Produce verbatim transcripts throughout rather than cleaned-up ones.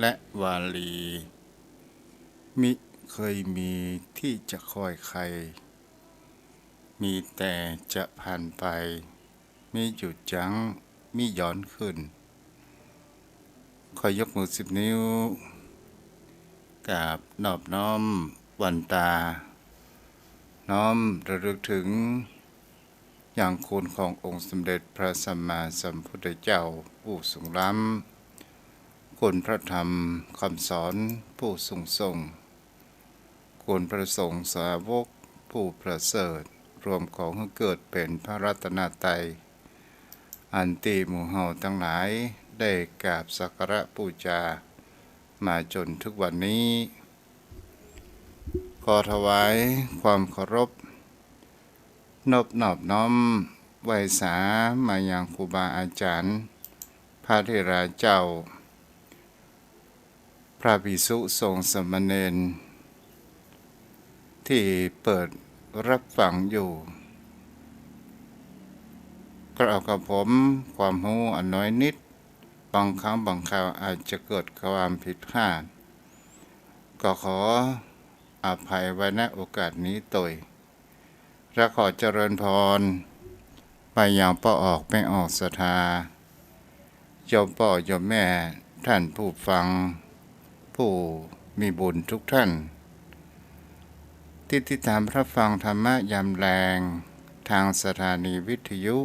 และวาลี มิเคยมีตี้จะคอยใคร มีแต่จะผ่านไป มิหยุดยั้ง มิย้อนคืน ขอยกมือสิบนิ้ว กราบนอบน้อมวันตา น้อมระลึกถึง ยังคุณขององค์สมเด็จพระสัมมาสัมพุทธเจ้าผู้ทรงล้ำ คุณพระธรรมคำสอนผู้ทรงส่ง คุณพระสงฆ์สาวกผู้ประเสริฐ รวมของให้เกิดเป็นพระรัตนตรัย อันตี้หมู่เฮาตังหลายได้กราบสักการะบูชามาจนถึงวันนี้ ขอถวายความเคารพ นบนอบน้อมไหว้สามายังครูบาอาจารย์ พระเถราเจ้า พระภิกษุสงฆ์สามเณร ตี้เปิดรับฟังอยู่ กล่าวกับผมความฮู้อันน้อยนิด บางครั้งบางคราวอาจจะเกิดความผิดพลาด ก็ขออภัยไว้ ณ โอกาสนี้โตย และขอเจริญพรไปยังป้อออกแม่ออกศรัทธา โยมป้อโยมแม่ท่านผู้ฟังผู้มีบุญทุกท่าน ที่ติดตามรับฟังธรรมะยามแลงทางสถานีวิทยุ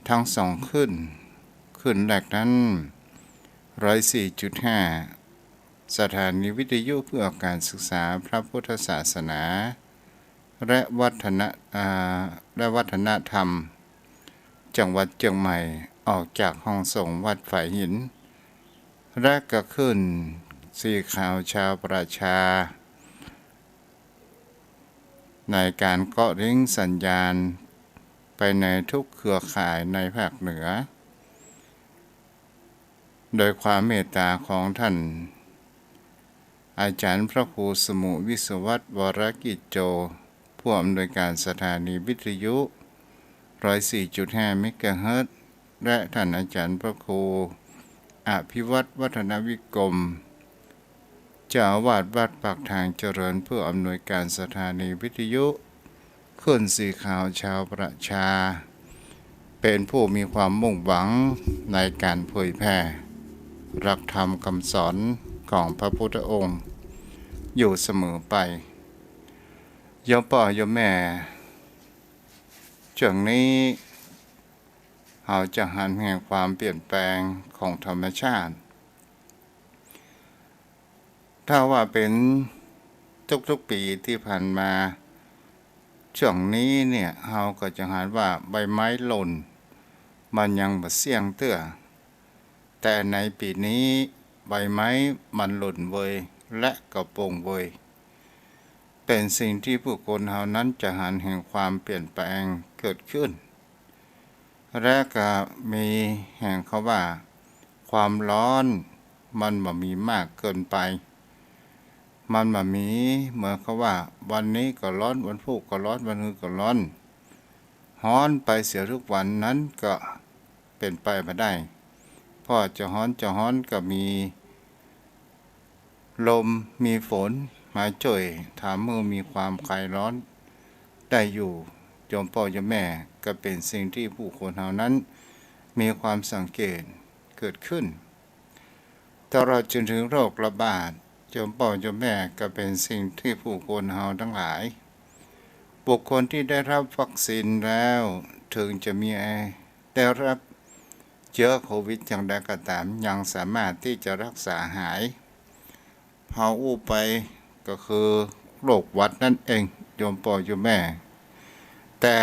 ทั้งสองคลื่น คลื่นแรกนั้น ร้อยสี่จุดห้า สถานีวิทยุเพื่อการศึกษาพระพุทธศาสนา และวัฒน- อ่า และวัฒนธรรม จังหวัดเจียงใหม่ ออกจากห้องส่งวัดฝายหิน และก็คลื่นสีขาวชาวประชา ในการเกาะลิงก์สัญญาณไปในทุกเครือข่ายในภาคเหนือ โดยความเมตตาของท่านอาจารย์พระครูสมุห์ วิศวัฒน์ วรกิจโจ ผู้อำนวยการสถานีวิทยุ ร้อยสี่จุดห้า เมกะเฮิรตซ์ และท่านอาจารย์พระครูอภิวัฒน์ วัฒนวิกรม เจ้าอาวาสวัดปากทางเจริญ ผู้อำนวยการสถานีวิทยุคลื่นสีขาวชาวประชา เป็นผู้มีความมุ่งหวังในการเผยแผ่หลักธรรมคำสอนของพระพุทธองค์อยู่เสมอไป โยมป้อโยมแม่ ช่วงนี้ เฮาจะหันแห่งความเปลี่ยนแปลงของธรรมชาติ ถ้าว่าเป๋นทุกๆ ปี๋ตี้ผ่านมา ช่วงนี้เนี่ย เฮาก็จะหันว่าใบไม้หล่น มันยังบ่เสี้ยงเตื้อ แต่ในปี๋นี้ใบไม้มันหล่นเวย และก็ป่งเวย เป๋นสิ่งตี้ผู้คนเฮานั้นจะหันแห่งความเปลี่ยนแปลงเกิดขึ้น และก็มีแห่งเขาว่า ความร้อนมันบ่มีมากเกินไป มันบ่มีเหมือนเขาว่า วันนี้ก็ร้อน วันพูกก็ร้อน วันฮือก็ร้อน ฮ้อนไปเสียทุกวันนั้นก็เป๋นไปบ่ได้ เพราะจะฮ้อนจะฮ้อนก็มี ลมมีฝนมาจ้วย ทำหื้อมีความคลายร้อนได้อยู่ โยมป้อโยมแม่ ก็เป๋นสิ่งตี้ผู้คนเฮานั้นมีความสังเกตเกิดขึ้น ตลอดจนถึงโรคระบาด โยมป้อโยมแม่ ก็เป๋นสิ่งตี้ผู้คนเฮาตังหลาย บุคคลตี้ได้ฮับวัคซีนแล้ว เถิงจะมี ได้ฮับเจื้อโควิดจั่งใดก็ต๋าม ยังสามารถตี้จะฮักษาหาย เฮาอู้ไปก็คือโรคหวัดนั้นเอง โยมป้อโยมแม่ แต่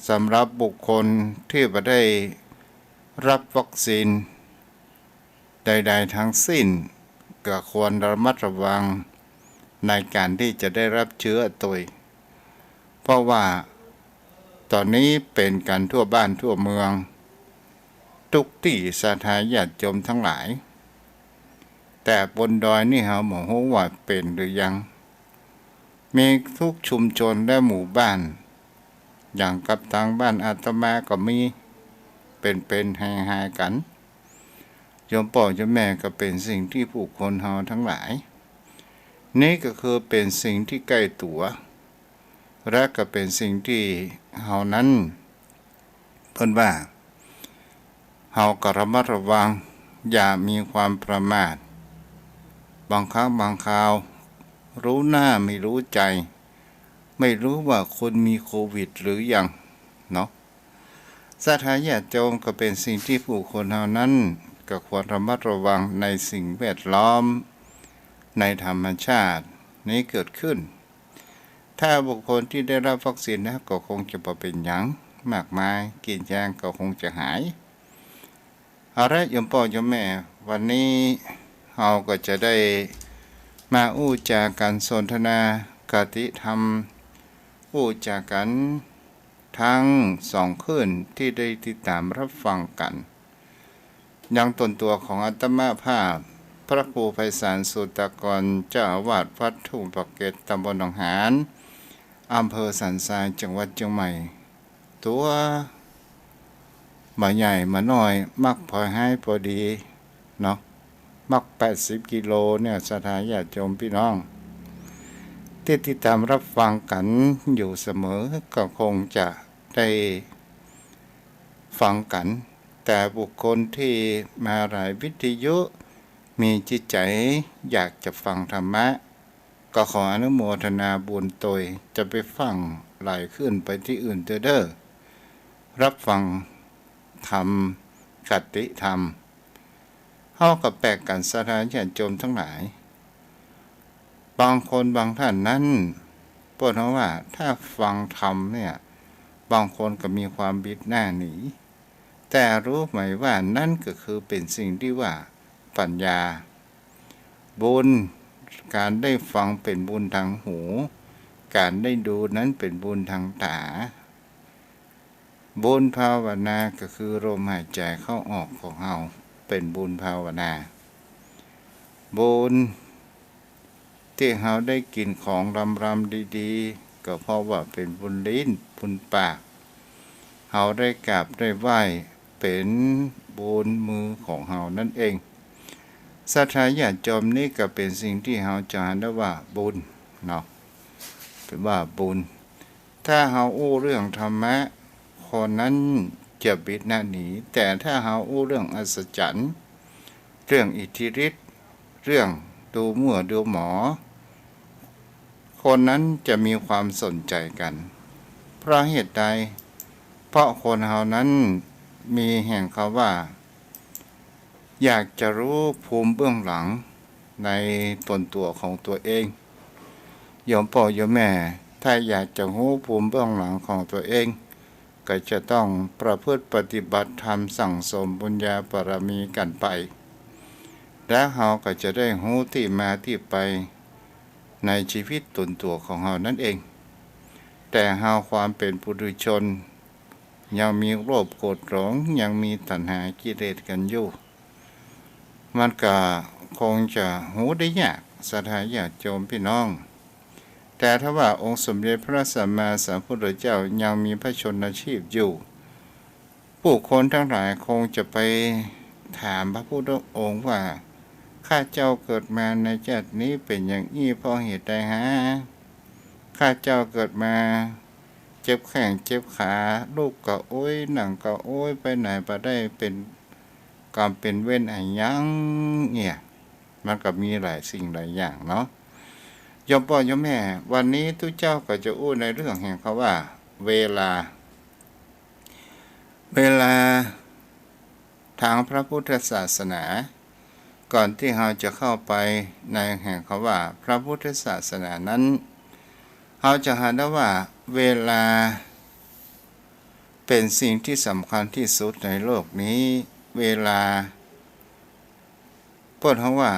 สำหรับบุคคลตี้บ่ได้ฮับวัคซีนใดๆ ทั้งสิ้น ก็ควรระมัดระวังในการตี้จะได้ฮับเจื้อโตย เพราะว่าต๋อนนี้เป๋นกั๋นทั่วบ้านทั่วเมือง ตุ๊กตี้ศรัทธาญาติโยมตังหลาย แต่บนดอยนี่เฮาบ่ฮู้ว่าเป๋นหรือยัง มีทุกชุมชนและหมู่บ้าน อย่างกับตางบ้านอาตมาก็มี เป๋นๆ หายๆ กั๋น โยมป้อโยมแม่ ก็เป๋นสิ่งตี้ผู้คนเฮาตังหลาย นี่ก็คือเป๋นสิ่งตี้ใก้ตั๋ว และก็เป๋นสิ่งตี้เฮานั้น เปิ้นว่า เฮาก็ระมัดระวัง อย่ามีความประมาท บางครั้งบางคราว ฮู้หน้าไม่ฮู้ใจ๋ ไม่ฮู้ว่าคนมีโควิดหรือยังเนาะ ศรัทธาญาติโยม ก็เป๋นสิ่งตี้ผู้คนเฮานั้น ก็ควรระมัดระวังในสิ่งแวดล้อม ในธรรมชาตินี้เกิดขึ้น ถ้าบุคคลตี้ได้ฮับวัคซีนแล้ว ก็คงจะบ่เป๋นหยังมากมาย กิ๋นยาก็คงจะหาย เอาละ โยมป้อโยมแม่ วันนี้เฮาก็จะได้มาอู้จ๋ากั๋น สนทนาคติธรรม อู้จ๋ากั๋น ตึงสองคลื่นตี้ได้ติดต๋ามฮับฟังกั๋น ยังต๋นตั๋วของอาตมาภาพ พระครูไพศาล สูตรากร เจ้าอาวาสวัดทุ่งปากเกร็ด ตำบลหนองหาน อำเภอสันทราย จังหวัดเจียงใหม่ ตั๋วบ่าใหญ่บ่าน้อย มักปอยฮ้ายปอดีเนาะ มักแปดสิบกิโลเนี่ย ศรัทธาญาติโยมพี่น้อง ตี้ติดต๋ามฮับฟังกั๋นอยู่เสมอ ก็คงจะได้ฟังกั๋น แต่บุคคลตี้มาหลายวิทยุ มีจิตใจ๋อยากจะฟังธรรมะ ก็ขออนุโมทนาบุญตวย จะไปฟังหลายคลื่นไปตี้อื่นเต๊อะเด้อ ฮับฟังธรรม คติธรรม เฮาก็แปลกกั๋น ศรัทธาญาติโยมตังหลาย บางคนบางต้านนั้น เปิ้นว่าถ้าฟังธรรมเนี่ย บางคนก็มีความบิดหน้าหนี แต่ฮู้ไหมว่านั้นก็คือเป๋นสิ่งตี้ว่าปัญญา บุญ ก๋านได้ฟังเป๋นบุญตางหู ก๋านได้ดูนั้นเป๋นบุญตางต๋า บุญภาวนาก็คือลมหายใจ๋เข้าออกของเฮา เป๋นบุญภาวนา บุญตี้เฮาได้กิ๋นของลำๆ ดีๆ ก็เพราะว่าเป๋นบุญลิ้นบุญปาก เฮาได้กราบได้ไหว้ เป๋นบุญมือของเฮานั้นเอง ศรัทธาญาติโยม นี่ก็เป๋นสิ่งตี้เฮาจะหันได้ว่าบุญเนาะ เป๋นว่าบุญ ถ้าเฮาอู้เรื่องธรรมะ คนนั้นจะบิดหน้าหนี แต่ถ้าเฮาอู้เรื่องอัศจรรย์ เรื่องอิทธิฤทธิ์ เรื่องดูเมื่อดูหมอ คนนั้นจะมีความสนใจ๋กั๋น เพราะเหตุใด เพราะคนเฮานั้นมีแห่งเขาว่า อยากจะฮู้ภูมิเบื้องหลังในต๋นตั๋วของตั๋วเอง โยมป้อโยมแม่ ถ้าอยากจะฮู้ภูมิเบื้องหลังของตั๋วเอง ก็จะต้องประพฤติปฏิบัติธรรมสั่งสมบุญญาบารมีกั๋นไป แล้วเฮาก็จะได้ฮู้ตี้มาตี้ไปในจีวิตต๋นตั๋วของเฮานั้นเอง แต่เฮาความเป๋นปุถุชน ยังมีโลภโกรธหลง ยังมีตัณหากิเลสกั๋นอยู่ มันก็คงจะฮู้ได้ยาก ศรัทธาญาติโยมพี่น้อง แต่ถ้าว่าองค์สมเด็จพระสัมมาสัมพุทธเจ้ายังมีพระชนมชีพอยู่ ผู้คนตังหลายคงจะไปถามพระพุทธองค์ว่า ข้าเจ้าเกิดมาในจาตินี้เป๋นอย่างอี้เพราะเหตุใดฮะ ข้าเจ้าเกิดมาเจ็บแข้งเจ็บขา ลุกก็โอย นั่งก็โอย ไปไหนบ่ได้ เป๋นกรรมเป๋นเวรอะหยังเนี่ย มันก็มีหลายสิ่งหลายอย่างเนาะ โยมป้อโยมแม่ วันนี้ตุ๊เจ้าก็จะอู้ในเรื่องแห่งเขาว่า เวลา เวลาตางพระพุทธศาสนา ก่อนตี้เฮาจะเข้าไปในแห่งเขาว่าพระพุทธศาสนานั้น เฮาจะหันได้ว่าเวลาเป๋นสิ่งตี้สำคัญตี้สุดในโลกนี้ เวลา เปิ้นฮ้องว่า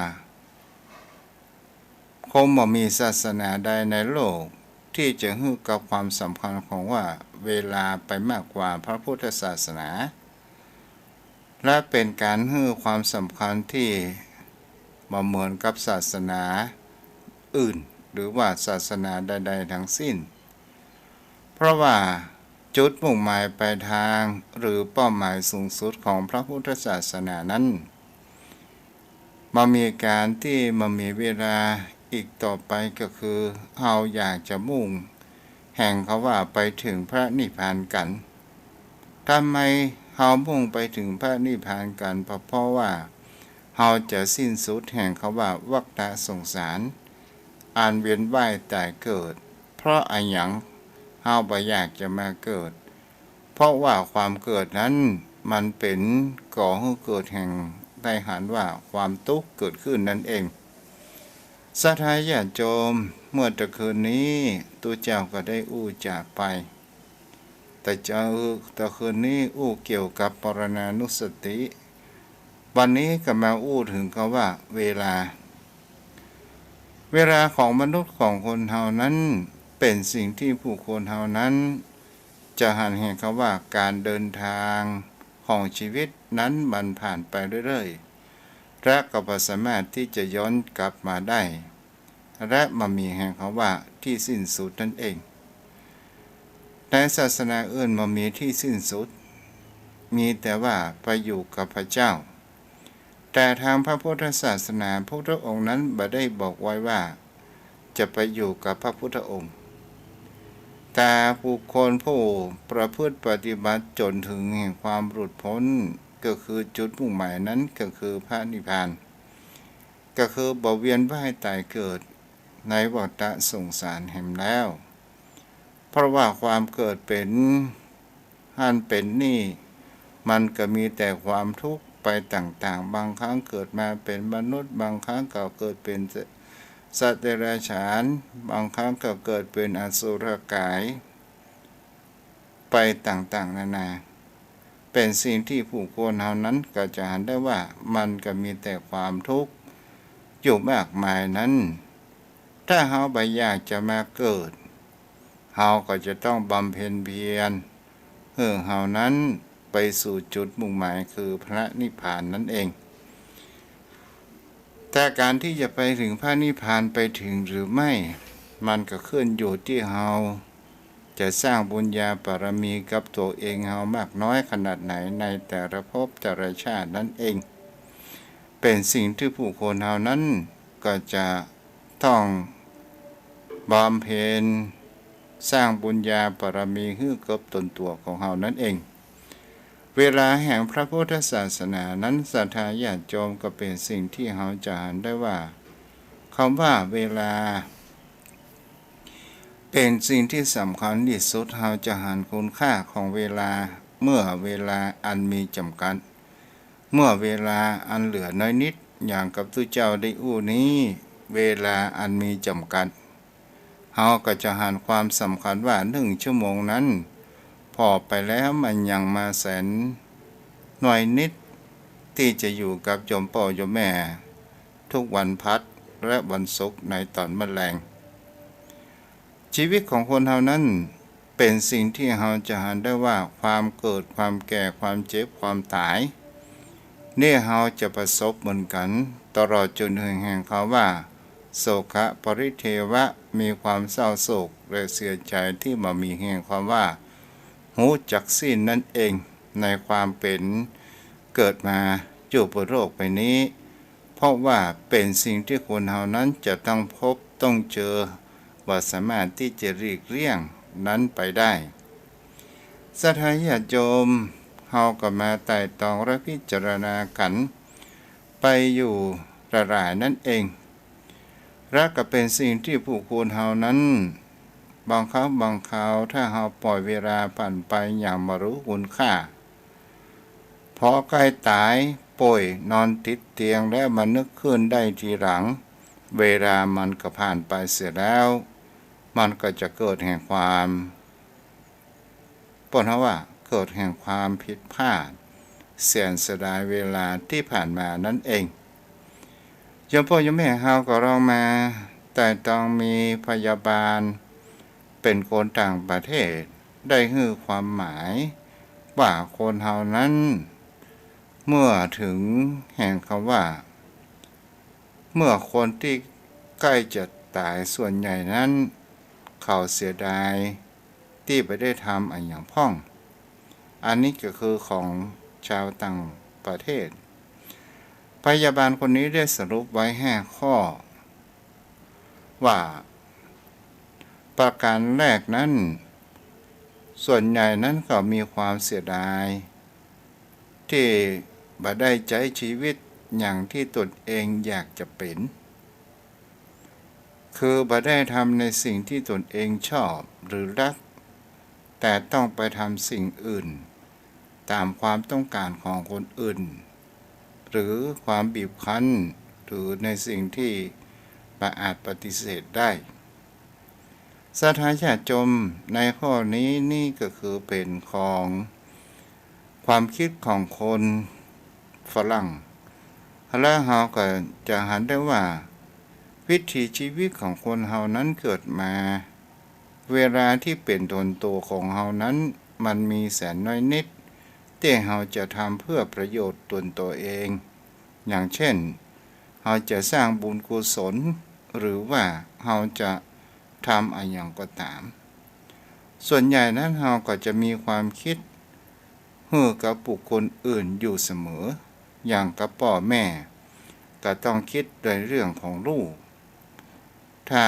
คงบ่มีศาสนาใดในโลกตี้จะหื้อกับความสำคัญของว่าเวลาไปมากกว่าพระพุทธศาสนา และเป๋นก๋านหื้อความสำคัญตี้บ่เหมือนกับศาสนาอื่น หรือว่าศาสนาใดๆ ทั้งสิ้น เพราะว่าจุดมุ่งหมายปลายทาง หรือเป้าหมายสูงสุดของพระพุทธศาสนานั้น บ่มีก๋านตี้บ่มีเวลาอีกต่อไป ก็คือเฮาอยากจะมุ่งแห่งเขาว่าไปเถิงพระนิพพานกั๋น ทำไมเฮามุ่งไปเถิงพระนิพพานกั๋น ก็เพราะว่าเฮาจะสิ้นสุดแห่งเขาว่าวัฏฏะสงสาร อันเวียนว่ายต๋ายเกิด เพราะอะหยังเฮาบ่อยากจะมาเกิด เพราะว่าความเกิดนั้นมันเป๋นก่อหื้อเกิดแห่งได้หันว่าความตุ๊กข์เกิดขึ้นนั้นเอง ศรัทธาญาติโยม เมื่อตะคืนนี้ตุ๊เจ้าก็ได้อู้จ๋าไป แต่เจ้า ตะคืนนี้อู้เกี่ยวกับมรณานุสติ วันนี้ก็มาอู้เถิงเขาว่าเวลา เวลาของมนุษย์ของคนเฮานั้นเป๋นสิ่งตี้ผู้คนเฮานั้นจะหันแห่งเขาว่าก๋านเดินตางของจีวิตนั้นมันผ่านไปเรื่อยๆ และก็บ่สามารถตี้จะย้อนกลับมาได้ และบ่มีแห่งเขาว่าตี้สิ้นสุดนั้นเอง ในศาสนาอื่นบ่มีตี้สิ้นสุด มีแต่ว่าไปอยู่กับพระเจ้า แต่ตางพระพุทธศาสนา พระพุทธองค์นั้นบ่ได้บอกไว้ว่าจะไปอยู่กับพระพุทธองค์ แต่บุคคลผู้ประพฤติปฏิบัติจ๋นเถิงแห่งความหลุดป๊น ก็คือจุดมุ่งหมายนั้นก็คือพระนิพพาน ก็คือบ่เวียนว่ายต๋ายเกิดในวัฏฏะสงสารแหมแล้ว เพราะว่าความเกิดเป๋น หั้นเป๋นนี่ มันก็มีแต่ความทุกข์ไปต่างๆ บางครั้งเกิดมาเป๋นมนุษย์ บางครั้งก็เกิดเป๋นสัตว์เดรัจฉาน บางครั้งก็เกิดเป๋นอสุรกาย ไปต่างๆ นานา เป๋นสิ่งตี้ผู้คนเฮานั้นก็จะหันได้ว่ามันก็มีแต่ความทุกข์อยู่มากมายนั้น ถ้าเฮาบ่อยากจะมาเกิด เฮาก็จะต้องบำเพ็ญเพียรหื้อเฮานั้นไปสู่จุดมุ่งหมายคือพระนิพพานนั้นเอง แต่ก๋านตี้จะไปเถิงพระนิพพานไปเถิงหรือไม่ มันก็ขึ้นอยู่ตี้เฮาจะสร้างบุญญาบารมีกับตั๋วเองเฮามากน้อยขนาดไหนในแต่ละภพแต่ละชาตินั้นเอง เป๋นสิ่งตี้ผู้คนเฮานั้นก็จะ ต้องบำเพ็ญสร้างบุญญาบารมีหื้อกับต๋นตั๋วของเฮานั้นเอง เวลาแห่งพระพุทธศาสนานั้น ศรัทธาญาติโยม ก็เป๋นสิ่งตี้เฮาจะหันได้ว่า กำว่าเวลา เป๋นสิ่งตี้สำคัญตี้สุด เฮาจะหันคุณค่าของเวลา เมื่อเวลาอันมีจ๋ำกัด เมื่อเวลาอันเหลือน้อยนิด อย่างกับตุ๊เจ้าได้อู้นี้ เวลาอันมีจ๋ำกัด เฮาก็จะหันความสำคัญว่านึ่งชั่วโมงนั้นผ่อไปแล้วมันยังมาแสนน้อยนิด ตี้จะอยู่กับโยมป้อโยมแม่ทุกวันพัดและวันศุกร์ในต๋อนมื้อแลง จีวิตของคนเฮานั้นเป๋นสิ่งตี้เฮาจะหันได้ว่าความเกิด ความแก่ ความเจ็บ ความต๋าย นี่เฮาจะประสบเหมือนกั๋น ตลอดจ๋นเถิงแห่งกำว่า โศคะปริเทวะ มีความเศร้าโศกและเสียใจ๋ตี้บ่มีแห่งกำว่า ฮู้จักสิ้นนั้นเอง ในความเป๋นเกิดมาอยู่บนโลกใบนี้ เพราะว่าเป๋นสิ่งตี้คนเฮานั้นจะต้องพบต้องเจอ บ่สามารถตี้จะหลีกเลี่ยงนั้นไปได้ ศรัทธาญาติโยม เฮาก็มาไตร่ตรองและพิจารณากั๋นไปอยู่หลายๆ นั้นเอง และก็เป๋นสิ่งตี้ผู้คนเฮานั้น บางครั้งบางคราว ถ้าเฮาป่อยเวลาผ่านไปอย่างบ่ฮู้คุณค่า พอใก้ต๋าย ป่วย นอนติดเตียง แล้วมานึกคืนได้ทีหลัง เวลามันก็ผ่านไปเสียแล้ว มันก็จะเกิดแห่งความ เปิ้นว่าเกิดแห่งความผิดพลาด เสียเสียดายเวลาตี้ผ่านมานั้นเอง โยมป้อโยมแม่เฮาก็ลองมาไตร่ตรอง มีพยาบาลเป๋นคนต่างประเทศ ได้หื้อความหมายว่าคนเฮานั้น เมื่อเถิงแห่งกำว่า เมื่อคนตี้ใก้จะต๋ายส่วนใหญ่นั้น เขาเสียดายตี้บ่ได้ทำอะหยังพ่อง อันนี้ก็คือของจาวต่างประเทศ พยาบาลคนนี้ได้สรุปไว้ห้าข้อ ว่าประการแรกนั้น ส่วนใหญ่นั้นก็มีความเสียดาย ตี้บ่ได้ใจ๊ชีวิตอย่างตี้ตนเองอยากจะเป๋น คือบ่ได้ทำในสิ่งตี้ตนเองชอบหรือฮัก แต่ต้องไปทำสิ่งอื่นต๋ามความต้องก๋านของคนอื่น หรือความบีบคั้น หรือในสิ่งตี้บ่อาจปฏิเสธได้ ศรัทธาญาติโยม ในข้อนี้นี่ก็คือเป๋นของความกึ๊ดของคนฝรั่ง และเฮาก็จะหันได้ว่า วิถีชีวิตของคนเฮานั้นเกิดมา เวลาตี้เป๋นตนตั๋วของเฮานั้น มันมีแสนน้อยนิด ตี้เฮาจะทำเพื่อประโยชน์ตนตั๋วเอง อย่างเช่น เฮาจะสร้างบุญกุศล หรือว่าเฮาจะทำอะหยังก็ต๋าม ส่วนใหญ่นั้นเฮาก็จะมีความกึ๊ดหื้อกับบุคคลอื่นอยู่เสมอ อย่างกับป้อแม่ก็ต้องกึ๊ดในเรื่องของลูก ถ้า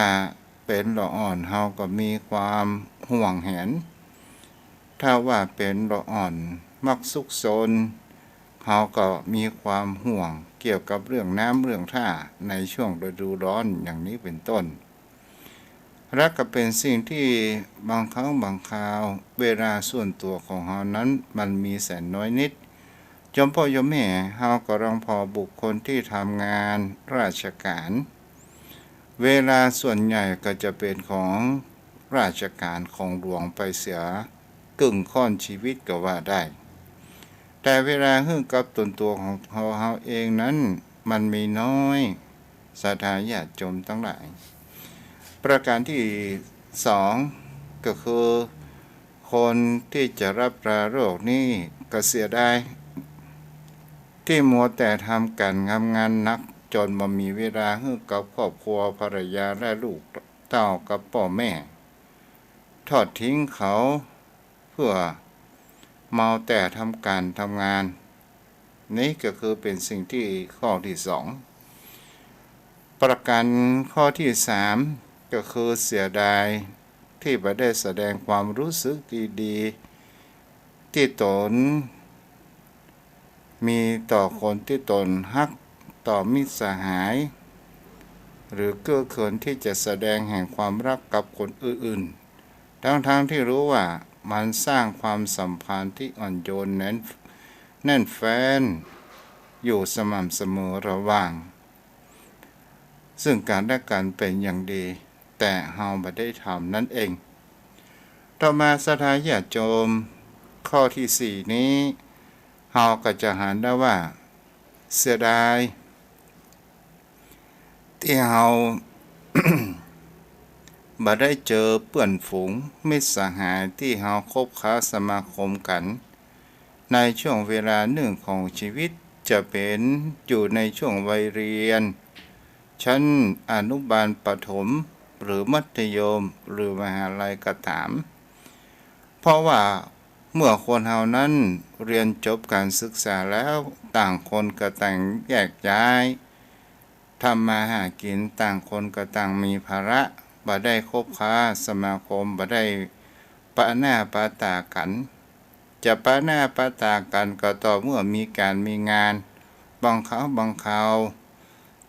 เป๋นละอ่อนเฮาก็มีความห่วงแหน ถ้าว่าเป๋นละอ่อนมักซุกซน เฮาก็มีความห่วงเกี่ยวกับเรื่องน้ำเรื่องท่าในช่วงฤดูร้อนอย่างนี้เป๋นต้น และก็เป๋นสิ่งตี้บางครั้งบางคราว เวลาส่วนตั๋วของเฮานั้นมันมีแสนน้อยนิด โยมป้อโยมแม่ เฮาก็ลองผ่อบุคคลตี้ทำงานราชก๋าน เวลาส่วนใหญ่ก็จะเป๋นของราชก๋านของหลวงไปเสีย กึ่งค่อนชีวิตก็ว่าได้ แต่เวลาหื้อกับตนตั๋วของเฮา เฮาเองนั้นมันมีน้อย ศรัทธาญาติโยมตังหลาย ประการตี้สอง ก็คือคนตี้จะรับราโรคนี้ก็เสียดาย ตี้มัวแต่ทำก๋านงานหนักจ๋นบ่มีเวลาหื้อกับครอบครัวภรรยาและลูกเต้ากับป้อแม่ ทอดทิ้งเขา เพื่อมัวแต่ทำก๋านทำงาน นี้ก็คือเป๋นสิ่งตี้ข้อตี้สอง ประการข้อตี้สาม ก็คือเสียดายตี้บ่ได้แสดงความรู้สึกดีๆ ตี้ตน มีต่อคนตี้ตนฮัก ต่อมิตรสหาย หรือเกื้อเขินตี้จะแสดงแห่งความฮักกับคนอื่นๆ ทั้งๆ ตี้ฮู้ว่ามันสร้างความสัมพันธ์ตี้อ่อนโยนแน่น แน่นแฟ้นอยู่สม่ำเสมอระหว่าง ซึ่งกันและกันเป๋นอย่างดี แต่เฮาบ่ได้ทำนั่นเอง ต่อมาศรัทธาญาติโยม ข้อตี้สี่นี้ เฮาก็จะหันได้ว่า เสียดายตี้เฮา บ่ได้เจอเปื้อนฝูงมิตรสหายตี้เฮาคบค้าสมาคมกั๋น ในช่วงเวลานึ่งของชีวิต จะเป๋นอยู่ในช่วงวัยเรียน ชั้นอนุบาลประถม หรือมัธยม หรือมหาลัยก็ต๋าม เพราะว่าเมื่อคนเฮานั้นเรียนจบก๋านศึกษาแล้ว ต่างคนก็ต่างแยกย้าย ทำมาหากิ๋น ต่างคนก็ต่างมีภาระ บ่ได้คบค้าสมาคม บ่ได้ปะหน้าปะต๋ากั๋น จะปะหน้าปะต๋ากั๋นก็ต่อเมื่อมีก๋านมีงาน บางคราวบางคราว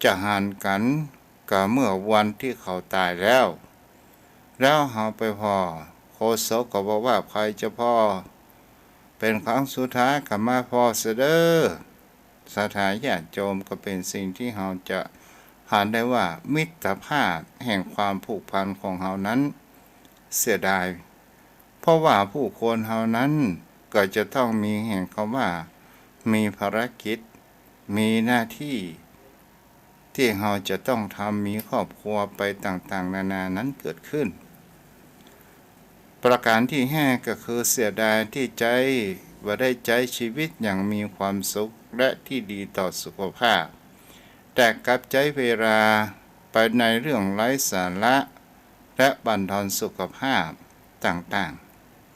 จะหันกั๋นก็เมื่อวันตี้เขาต๋ายแล้ว แล้วเฮาไปผ่อ โฆษกก็บอกว่า ใผจะผ่อ เป๋นครั้งสุดท้าย ก็มาผ่อเสียเด้อ ศรัทธาญาติโยม ก็เป๋นสิ่งตี้เฮาจะหันได้ว่า มิตรภาพแห่งความผูกพันของเฮานั้นเสียดาย เพราะว่าผู้คนเฮานั้นก็จะต้องมีแห่งกำว่า มีภารกิจ มีหน้าตี้ ตี้เฮาจะต้องทำ มีครอบครัวไปต่างๆ นานานั้นเกิดขึ้น ประการตี้ห้าก็คือเสียดายตี้ใจ๊ บ่ได้ใจ๊ชีวิตอย่างมีความสุขและตี้ดีต่อสุขภาพ แต่กลับใจ๊เวลาไปในเรื่องไร้สาระและบั่นทอนสุขภาพต่าง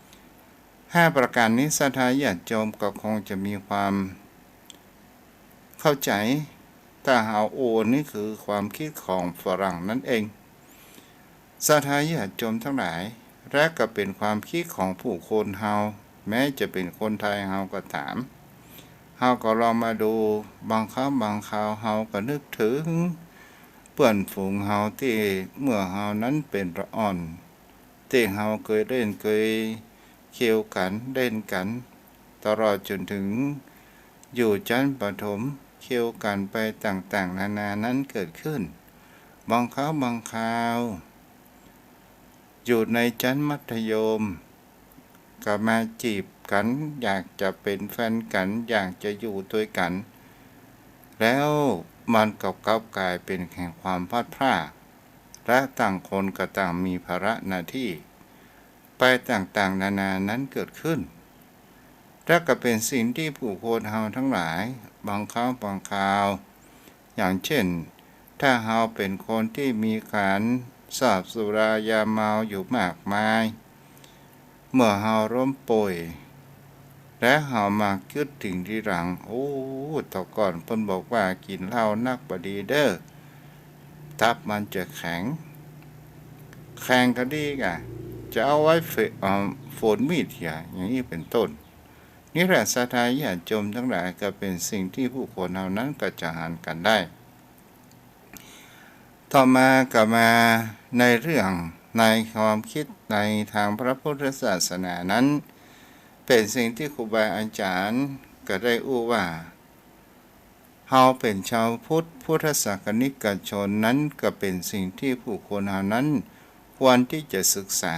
ๆ ห้าประการนี้ศรัทธาญาติโยมก็คงจะมีความเข้าใจ๋ ถ้าเฮาอู้ อันนี้คือความกึ๊ดของฝรั่งนั้นเอง ศรัทธาญาติโยมตังหลาย และก็เป๋นความกึ๊ดของผู้คนเฮา แม้จะเป๋นคนไทยเฮาก็ต๋าม เฮาก็ลองมาดู บางครั้งบางคราวเฮาก็นึกเถิงเปื้อนฝูงเฮาตี้เมื่อเฮานั้นเป๋นละอ่อน ตี้เฮาเกยเล่นเกยเคี้ยวกั๋นเล่นกั๋น ตลอดจ๋นเถิงอยู่จั๊นประถม เคี้ยวกั๋นไปต่างๆ นานานั้นเกิดขึ้น บางครั้งบางคราว อยู่ในจั๊นมัธยม ก็มาจีบกั๋น อยากจะเป๋นแฟนกั๋น อยากจะอยู่ตวยกั๋น แล้วมันก็กลับก๋ายเป๋นแห่งความพลัดพราก และต่างคนก็ต่างมีภาระหน้าตี้ไปต่างๆ นานานั้นเกิดขึ้น และก็เป๋นสิ่งตี้ผู้คนเฮาตังหลาย บางครั้งบางคราว อย่างเจ้น ถ้าเฮาเป๋นคนตี้มีก๋านเสพสุรายาเมาอยู่มากมาย เมื่อเฮาล้มป่วย และเฮามากึ๊ดเถิงตี้หลัง โอ้ แต่ก่อนเปิ้นบอกว่ากิ๋นเหล้านักบ่ดีเด้อ ตับมันจะแข็ง แข็งก็ดีก่ะ จะเอาไว้เฟ- เอ่อ ฝนมีดเหีย อย่างนี้เป๋นต้น นี่แหละศรัทธาญาติโยมตังหลาย ก็เป๋นสิ่งตี้ผู้คนเฮานั้นก็จะหันกั๋นได้ ต่อมาก็มาในเรื่องในความกึ๊ดในตางพระพุทธศาสนานั้น เป๋นสิ่งตี้ครูบาอาจ๋ารย์ก็ได้อู้ว่า เฮาเป๋นจาวพุทธ พุทธศาสนิกชนนั้นก็เป๋นสิ่งตี้ผู้คนเฮานั้นควรตี้จะศึกษา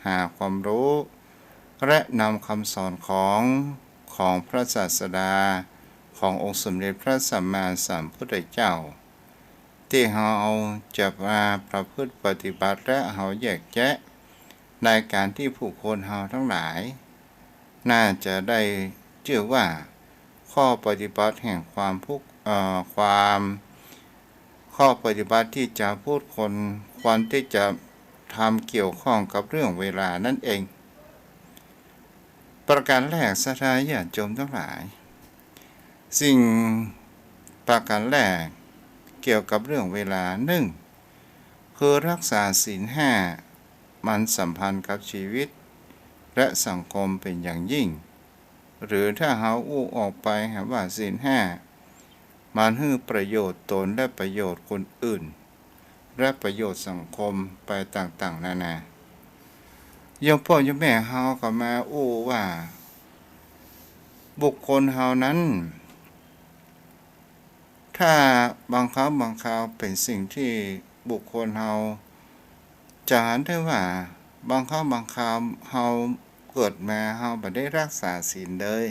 หาความฮู้ และนำกำสอนของ ของพระศาสดา ขององค์สมเด็จพระสัมมาสัมพุทธเจ้า ตี้เฮาจะมาประพฤติปฏิบัติ และเฮาแยกแยะในก๋านตี้ผู้คนเฮาตังหลาย น่าจะได้จื้อว่าข้อปฏิบัติแห่งความพุก- เอ่อ ความ ข้อปฏิบัติตี้จาวพุทธคนควรตี้จะทำเกี่ยวข้องกับเรื่องเวลานั้นเอง ประก๋านแรกศรัทธาญาติโยมตังหลาย สิ่งประก๋านแรกเกี่ยวกับเรื่องเวลา นึ่ง คือฮักษาศีลห้า มันสัมพันธ์กับจีวิตและสังคมเป๋นอย่างยิ่ง หรือถ้าเฮาอู้ออกไปหาว่าศีลห้า มันหื้อประโยชน์ตนและประโยชน์คนอื่น และประโยชน์สังคมไปต่างๆ นานา โยมป้อโยมแม่เฮาก็มาอู้ว่า บุคคลเฮานั้น ถ้าบางครั้งบางคราวเป๋นสิ่งตี้บุคคลเฮาจะหันได้ว่า บางครั้งบางคราวเฮาเกิดมาเฮาบ่ได้ฮักษาศีลเลย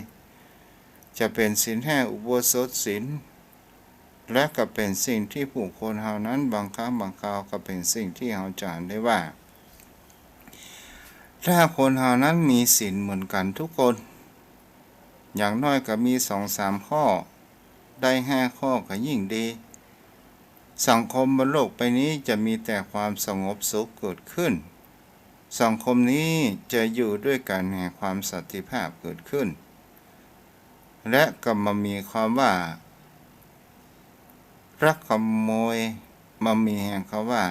จะเป๋นศีลห้า อุโบสถศีล และก็เป๋นสิ่งตี้ผู้คนเฮานั้นบางครั้งบางคราวก็เป๋นสิ่งตี้เฮาจะหันได้ว่า ถ้าคนเฮานั้นมีศีลเหมือนกั๋นทุกคน อย่างน้อยก็มีสองสามข้อ ได้ห้าข้อก็ยิ่งดี สังคมบนโลกใบนี้จะมีแต่ความสงบสุขเกิดขึ้น สังคมนี้จะอยู่ด้วยกั๋นแห่งความสันติภาพเกิดขึ้น และก็บ่มีความว่าลักขโมย บ่มีแห่งคำว่า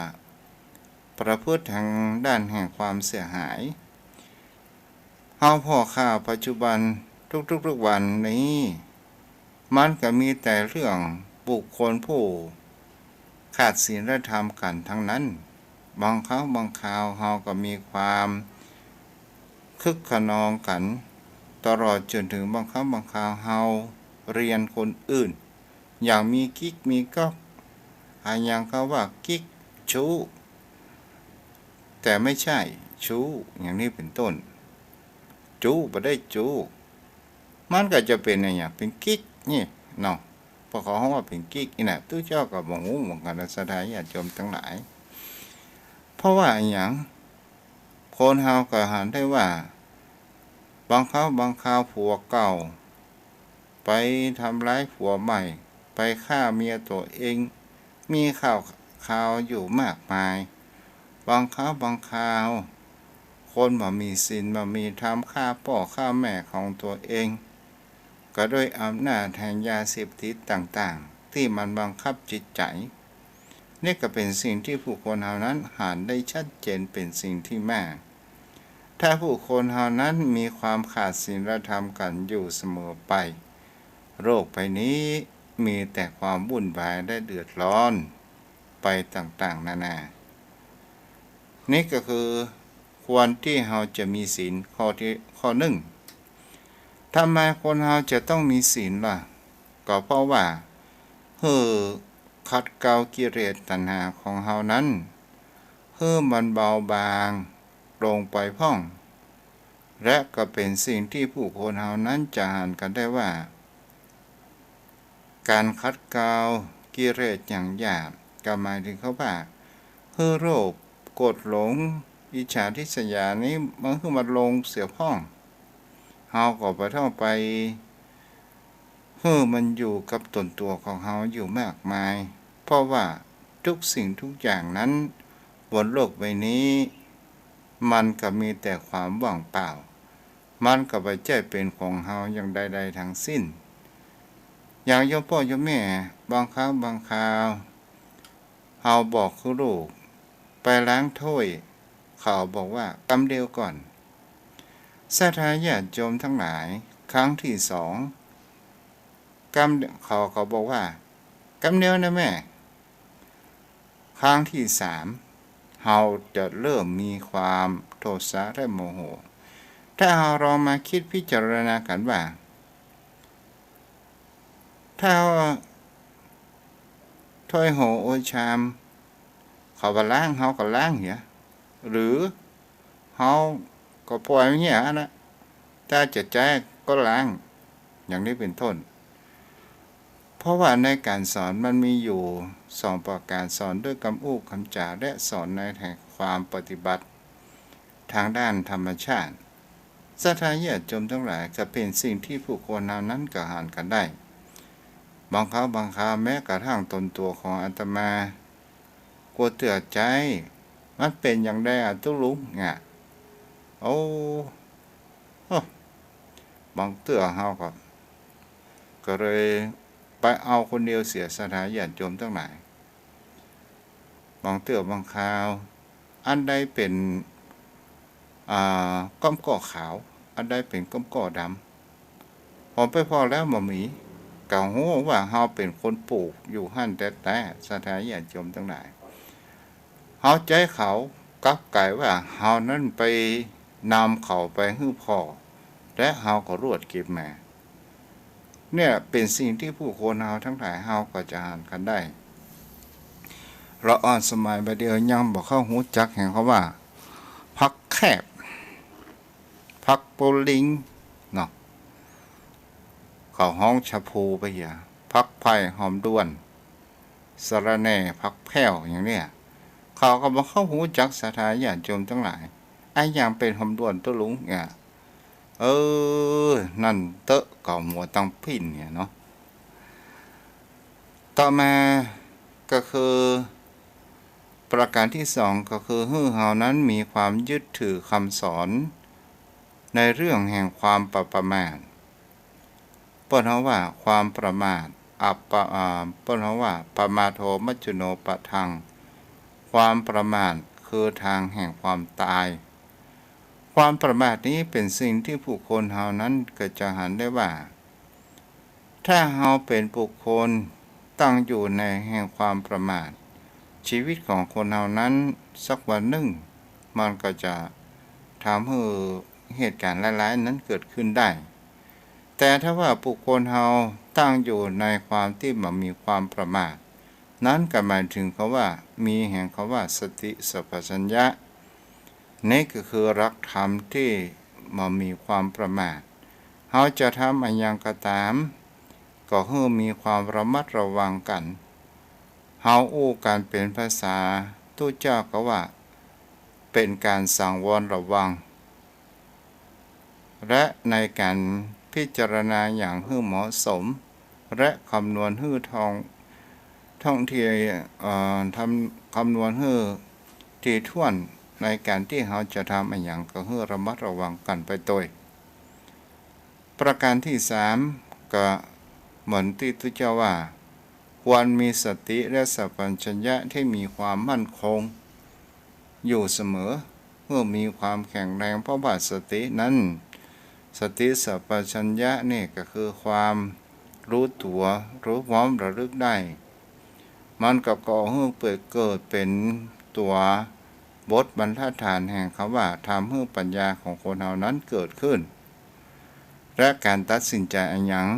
ประพฤติทางด้านแห่งความเสียหาย เฮาผ่อข่าวปัจจุบันทุกๆ ทุกวันนี้ มันก็มีแต่เรื่องบุคคลผู้ขาดศีลธรรมกั๋นทั้งนั้น บางครั้งบางคราวเฮาก็มีความคึกคะนองกั๋น ตลอดจ๋นเถิงบางครั้งบางคราวเฮาเลียนคนอื่น อย่างมีกิ๊กมีก๊อก อะหยังก็ว่ากิ๊ก ชู้ แต่ไม่ใช่ชู้ อย่างนี้เป๋นต้น จู๊บ่ได้จู๊ มันก็จะเป๋นอะหยัง เป๋นกิ๊กนี่เนาะ เพราะเขาฮ้องว่าเป๋นกิ๊กนี่นะ ตุ๊เจ้าก็บ่ฮู้เหมือนกั๋นนะ ศรัทธาญาติโยมตังหลาย เพราะว่าอะหยัง คนเฮาก็หันได้ว่า บางครั้งบางคราวผัวเก่าไปทำร้ายผัวใหม่ ไปฆ่าเมียตั๋วเอง มีข่าวคราวอยู่มากมาย บางครั้งบางคราว คนบ่มีศีลบ่มีธรรม ฆ่าป้อฆ่าแม่ของตั๋วเอง ก็ด้วยอำนาจแห่งยาเสพติดต่าง ตี้มันบังคับจิตใจ๋ นี่ก็เป๋นสิ่งตี้ผู้คนเฮานั้นหันได้ชัดเจนเป๋นสิ่งตี้มาก ถ้าผู้คนเฮานั้นมีความขาดศีลธรรมกั๋นอยู่เสมอไป โลกใบนี้มีแต่ความวุ่นวายและเดือดร้อนไปต่างๆ นานา นี่ก็คือควรตี้เฮาจะมีศีลข้อตี้ ข้อนึ่ง ทำไมคนเฮาจะต้องมีศีลล่ะ ก็เพราะว่าหื้อขัดเกลากิเลสตัณหาของเฮานั้น หื้อมันเบาบางลงไปพ่อง และก็เป๋นสิ่งตี้ผู้คนเฮานั้นจะหันกั๋นได้ว่า ก๋านขัดเกลากิเลสอย่างหยาบ ก็หมายเถิงเขาว่า หื้อโลภ โกรธ หลง อิจฉาริษยานี้ มันหื้อมันลงเสียพ่อง เฮาก็บ่ต้องไปหื้อมันอยู่กับต๋นตั๋วของเฮาอยู่มากมาย เพราะว่าทุกสิ่งทุกอย่างนั้นบนโลกใบนี้ มันก็มีแต่ความว่างเปล่า มันก็บ่ใจ้เป๋นของเฮาอย่างใดๆ ทั้งสิ้น อย่างโยมป้อโยมแม่ บางครั้งบางคราว เฮาบอกหื้อลูกไปล้างถ้วย เขาบอกว่า กำเดียวก่อน ศรัทธาญาติโยมตังหลาย ครั้งตี้สอง กำ เขาก็บอกว่า กำเดียวนะแม่ ครั้งตี้สาม เฮาจะเริ่มมีความโทสะและโมโห ถ้าเฮาลองมาคิดพิจารณากั๋นว่า ถ้าถ้วยโหวชาม เขาบ่ล้าง เฮาก็ล้างเหีย หรือเฮาก็ปล่อยมันเหียอันนั้น ถ้าจะใจ๊ก็ล้าง อย่างนี้เป๋นต้น เพราะว่าในก๋านสอนมันมีอยู่สองประก๋าน สอนด้วยกำอู้กำจ๋า และสอนในแห่งความปฏิบัติ ตางด้านธรรมชาติ ศรัทธาญาติโยมตังหลาย ก็เป๋นสิ่งตี้ผู้คนเฮานั้นก็หันกั๋นได้ บางครั้งบางคราวแม้กระทั่งต๋นตั๋วของอาตมา กั๋วเตื้อใจ๊ มันเป๋นอย่างใดอะตุ๊ลุงเนี่ย โอ้ โอ้ บางเตื้อเฮาก็ ก็เลยไปเอาคนเดียวเสีย ศรัทธาญาติโยมตังหลาย บางเตื้อบางคราว อันใดเป๋น อ่า ก้อมก้อขาว อันใดเป๋นก้อมก้อดำ ผ่อไปผ่อแล้วบ่มี ก็ฮู้ว่าเฮาเป๋นคนปลูกอยู่หั้นแต๊ๆ ศรัทธาญาติโยมตังหลาย เฮาใจ๊เขา กลับก๋ายว่าเฮานั้นไปนำเขาไปหื้อผ่อ และเฮาก็รวดเก็บมา เนี่ยเป๋นสิ่งตี้ผู้คนเฮาตังหลายเฮาก็จะหันกั๋นได้ ละอ่อนสมัยบ่าเดี่ยวยังบ่เข้าฮู้จักแหงเขาว่า ผักแคบ ผักปูลิงเนาะ เขาฮ้องชะพูไปเหีย ผักไผ่ หอมด้วน สะระแหน่ ผักแพร้ว อย่างเนี่ย เขาก็บ่เข้าฮู้จัก ศรัทธาญาติโยมตังหลาย อะหยังเป๋นหอมด้วนตุ๊ลุงเนี่ย เออ นั่นเต๊อะ เก่าหัวตังปิ้นเนี่ยเนาะ ต่อมาก็คือ ประก๋านตี้สองก็คือ หื้อเฮานั้นมีความยึดถือคำสอนในเรื่องแห่งความบ่ประมาท เปิ้นฮ้องว่าความประมาท อัปปะ อ่า เปิ้นฮ้องว่า ปะมาโท มัจจุโนปะทัง ความประมาทคือตางแห่งความต๋าย ความประมาทนี้เป๋นสิ่งตี้ผู้คนเฮานั้นก็จะหันได้ว่า ถ้าเฮาเป๋นบุคคลตั้งอยู่ในแห่งความประมาท ชีวิตของคนเฮานั้นสักวันนึ่ง มันก็จะทำหื้อเหตุก๋ารณ์ร้ายๆ นั้นเกิดขึ้นได้ แต่ถ้าว่าบุคคลเฮาตั้งอยู่ในความตี้บ่มีความประมาท นั้นก็หมายเถิงคำว่า มีแหงคำว่าสติสัมปชัญญะ นี่ก็คือหลักธรรมตี้บ่มีความประมาท เฮาจะทำอะหยังก็ต๋าม ก็หื้อมีความระมัดระวังกั๋น เฮาอู้กั๋นเป๋นภาษาตุ๊เจ้าก็ว่า เป๋นก๋านสังวรระวัง และในก๋านพิจารณาอย่างหื้อเหมาะสม และคำนวณหื้อท่อง ท่องเที่ยว เอ่อ ทำ คำนวณหื้อถี่ถ้วน ในก๋านตี้เฮาจะทำอะหยังก็หื้อระมัดระวังกั๋นไปตวย ประก๋านตี้สาม ก็เหมือนตี้ตุ๊เจ้าว่า ควรมีสติและสัมปชัญญะที่มีความมั่นคงอยู่เสมอ เมื่อมีความแข็งแรง เพราะว่าสตินั้น สติสัมปชัญญะนี่ก็คือความรู้ตั๋ว รู้พร้อมระลึกได้ มันก็ก่อหื้อเกิดเป๋นตั๋วบทบรรทัดฐานแห่งกำว่าทำหื้อปัญญาของคนเฮานั้นเกิดขึ้น และก๋านตัดสินใจ๋อะหยัง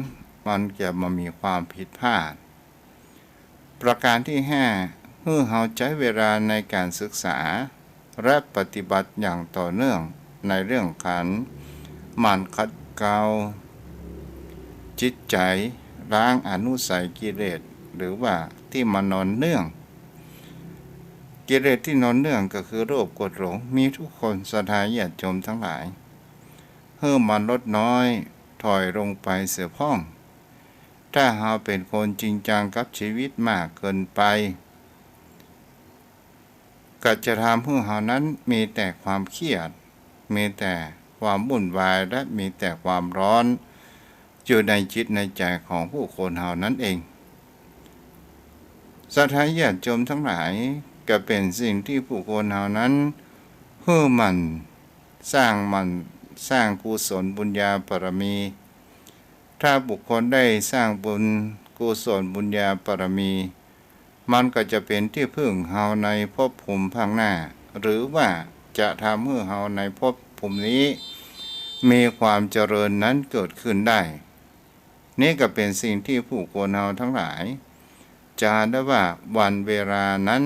มันจะบ่มีความผิดพลาด ประก๋านตี้ห้า หื้อเฮาใจ๊เวลาในก๋านศึกษา และปฏิบัติอย่างต่อเนื่องในเรื่องก๋านหมั่นขัดเกลาจิตใจ๋ ล้างอนุสัยกิเลส หรือว่าตี้มันนอนเนื่อง กิเลสตี้นอนเนื่องก็คือโลภโกรธหลง มีทุกคน ศรัทธาญาติโยมตังหลาย หื้อมันลดน้อยถอยลงไปเสียพ่อง ถ้าเฮาเป๋นคนจริงจังกับชีวิตมากเกินไป ก็จะทำหื้อเฮานั้นมีแต่ความเครียด มีแต่ความวุ่นวาย และมีแต่ความร้อนอยู่ในจิตในใจ๋ของผู้คนเฮานั้นเอง ศรัทธาญาติโยมตังหลาย ก็เป๋นสิ่งตี้ผู้คนเฮานั้นหื้อหมั่นสร้าง หมั่นสร้างกุศลบุญญาบารมี ถ้าบุคคลได้สร้างบุญกุศลบุญญาบารมี มันก็จะเป๋นตี้พึ่งเฮาในภพภูมิข้างหน้า หรือว่าจะทำหื้อเฮาในภพภูมินี้มีความเจริญนั้นเกิดขึ้นได้ นี่ก็เป๋นสิ่งตี้ผู้คนเฮาตังหลาย จะได้ว่าวันเวลานั้น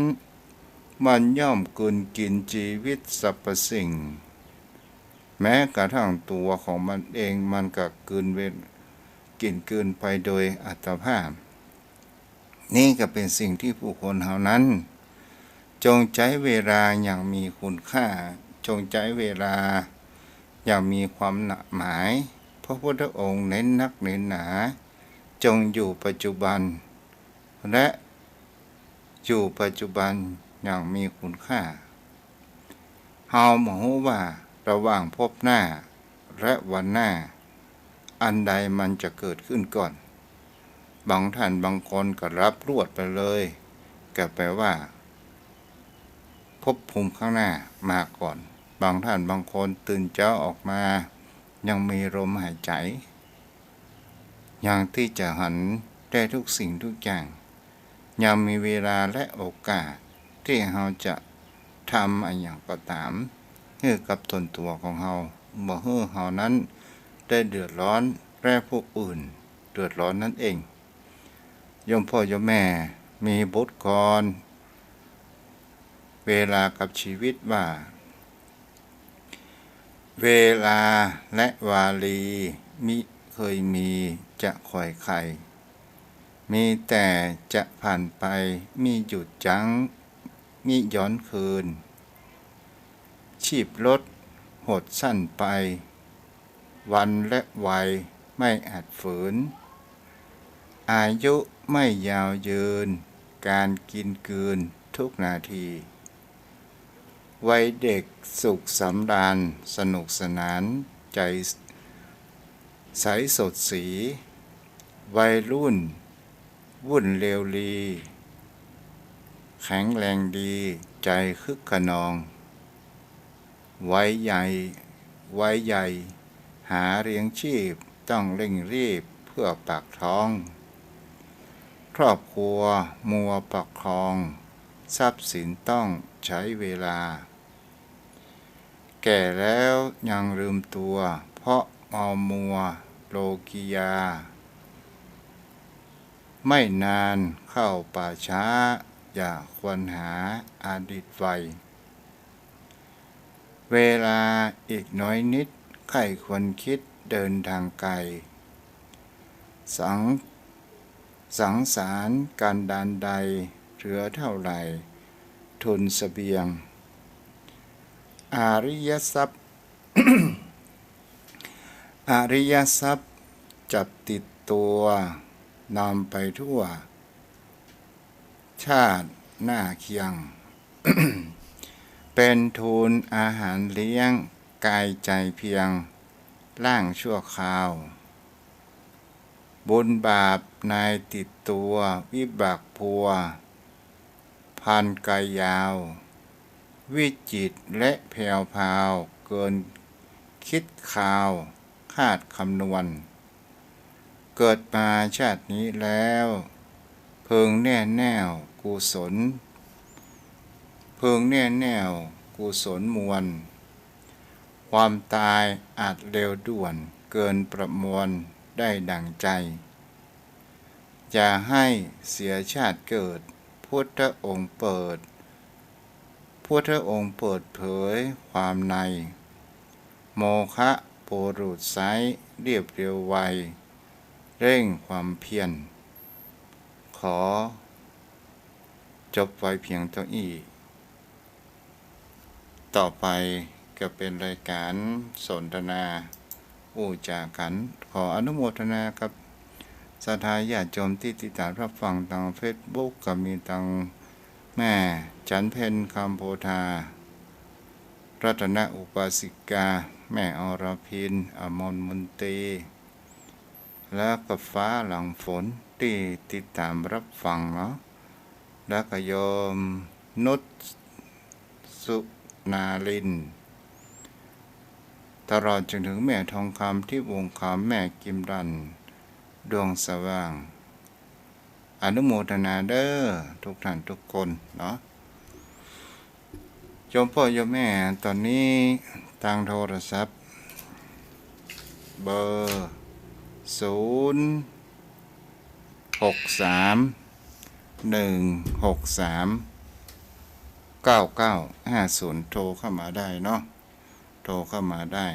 มันย่อมกลืนกินชีวิตสรรพสิ่ง แม้กระทั่งตั๋วของมันเองมันก็กลืนเว กิ๋นกลืนไปโดยอัตภาพ นี่ก็เป๋นสิ่งตี้ผู้คนเฮานั้น จงใจ๊เวลาอย่างมีคุณค่า จงใจ๊เวลาอย่างมีความหมาย พระพุทธองค์เน้นนักเน้นหนา จงอยู่ปัจจุบัน และอยู่ปัจจุบันอย่างมีคุณค่า เฮาบ่ฮู้ว่าระหว่างภพหน้าและวันหน้า อันใดมันจะเกิดขึ้นก่อน บางท่านบางคนก็หลับลวดไปเลย ก็แปลว่าภพภูมิข้างหน้ามาก่อน บางท่านบางคนตื่นเจ๊าออกมายังมีลมหายใจ๋ ยังตี้จะหันได้ทุกสิ่งทุกอย่าง ยังมีเวลาและโอกาสตี้เฮาจะทำอะหยังก็ต๋าม หื้อกับตนตั๋วของเฮา บ่หื้อเฮานั้นได้เดือดร้อนและผู้อื่นเดือดร้อนนั้นเอง โยมพ่อโยมแม่ มีบทกลอนเวลากับชีวิตว่า เวลาและวาลีมิเคยมีจะคอยใคร มีแต่จะผ่านไปมิหยุดยั้งมิย้อนคืน ชีพลดหดสั้นไป วันและวัยไม่อาจฝืน อายุไม่ยาวยืน การกินกลืนทุกนาที วัยเด็กสุขสำราญสนุกสนาน ใจ๋ใสสดสี วัยรุ่นวุ่นเร็วลี แข็งแรงดี ใจ๋คึกคะนอง วัยใหญ่ วัยใหญ่หาเลี้ยงชีพต้องเร่งรีบเพื่อปากท้อง ครอบครัวมัวประคอง ทรัพย์สินต้องใช้เวลา แก่แล้วยังลืมตัว เพราะเมามัวโลกิยา ไม่นานเข้าป่าช้า อย่าครวญหาอดีตวัย เวลาอีกน้อยนิด ใคร่ควรคิดเดินทางไกล สัง สังสารกันดานใด เหลือเท่าไหร่ทุนเสบียง อริยทรัพย์ อริยทรัพย์จับติดตัวนำไปทั่ว ชาติหน้าเคียง เป็นทุนอาหารเลี้ยงกายใจเพียง ล่างชั่วคราว บุญบาปนายติดตัว วิบากพัวพันกายยาว วิจิตรและแผ่วพราวเกินคิดคาวคาดคำนวณ เกิดมาชาตินี้แล้ว เพิ่งแน่แน่วกุศล เพิ่งแน่แน่วกุศลมวล ความตายอาจเร็วด่วนเกินประมวลได้ดั่งใจ อย่าให้เสียชาติเกิด พุทธองค์เปิด พุทธองค์เปิดเผยความใน โมฆะบุรุษไซร้เรียบเร็วไว เร่งความเพียร ขอจบไว้เพียงเต้าอี้ ต่อไปก็เป๋นรายก๋านสนทนาอู้จ๋ากั๋น ขออนุโมทนากับศรัทธาญาติโยมตี้ติดต๋ามฮับฟังตางเฟซบุ๊ก ก็มีตางแม่จั๋นเพ็ญ คำโพธา รัตนอุบาสิกา แม่อรพิน อมรมนตรี แล้วก็ฟ้าหลังฝนตี้ติดต๋ามฮับฟังเนาะ แล้วก็โยมนุชสุนารินทร์ ตลอดจนเถิงแม่ทองคำ ทิพย์วงศ์คำ แม่กิมรัน ดวงสว่าง อนุโมทนาเด้อทุกท่านทุกคนเนาะ โยมป้อโยมแม่ ต๋อนนี้ตางโทรศัพท์ เบอร์ ศูนย์ หก สาม หนึ่ง หก สาม เก้า เก้า ห้า ศูนย์ โทรเข้ามาได้เนาะ โทรเข้ามาได้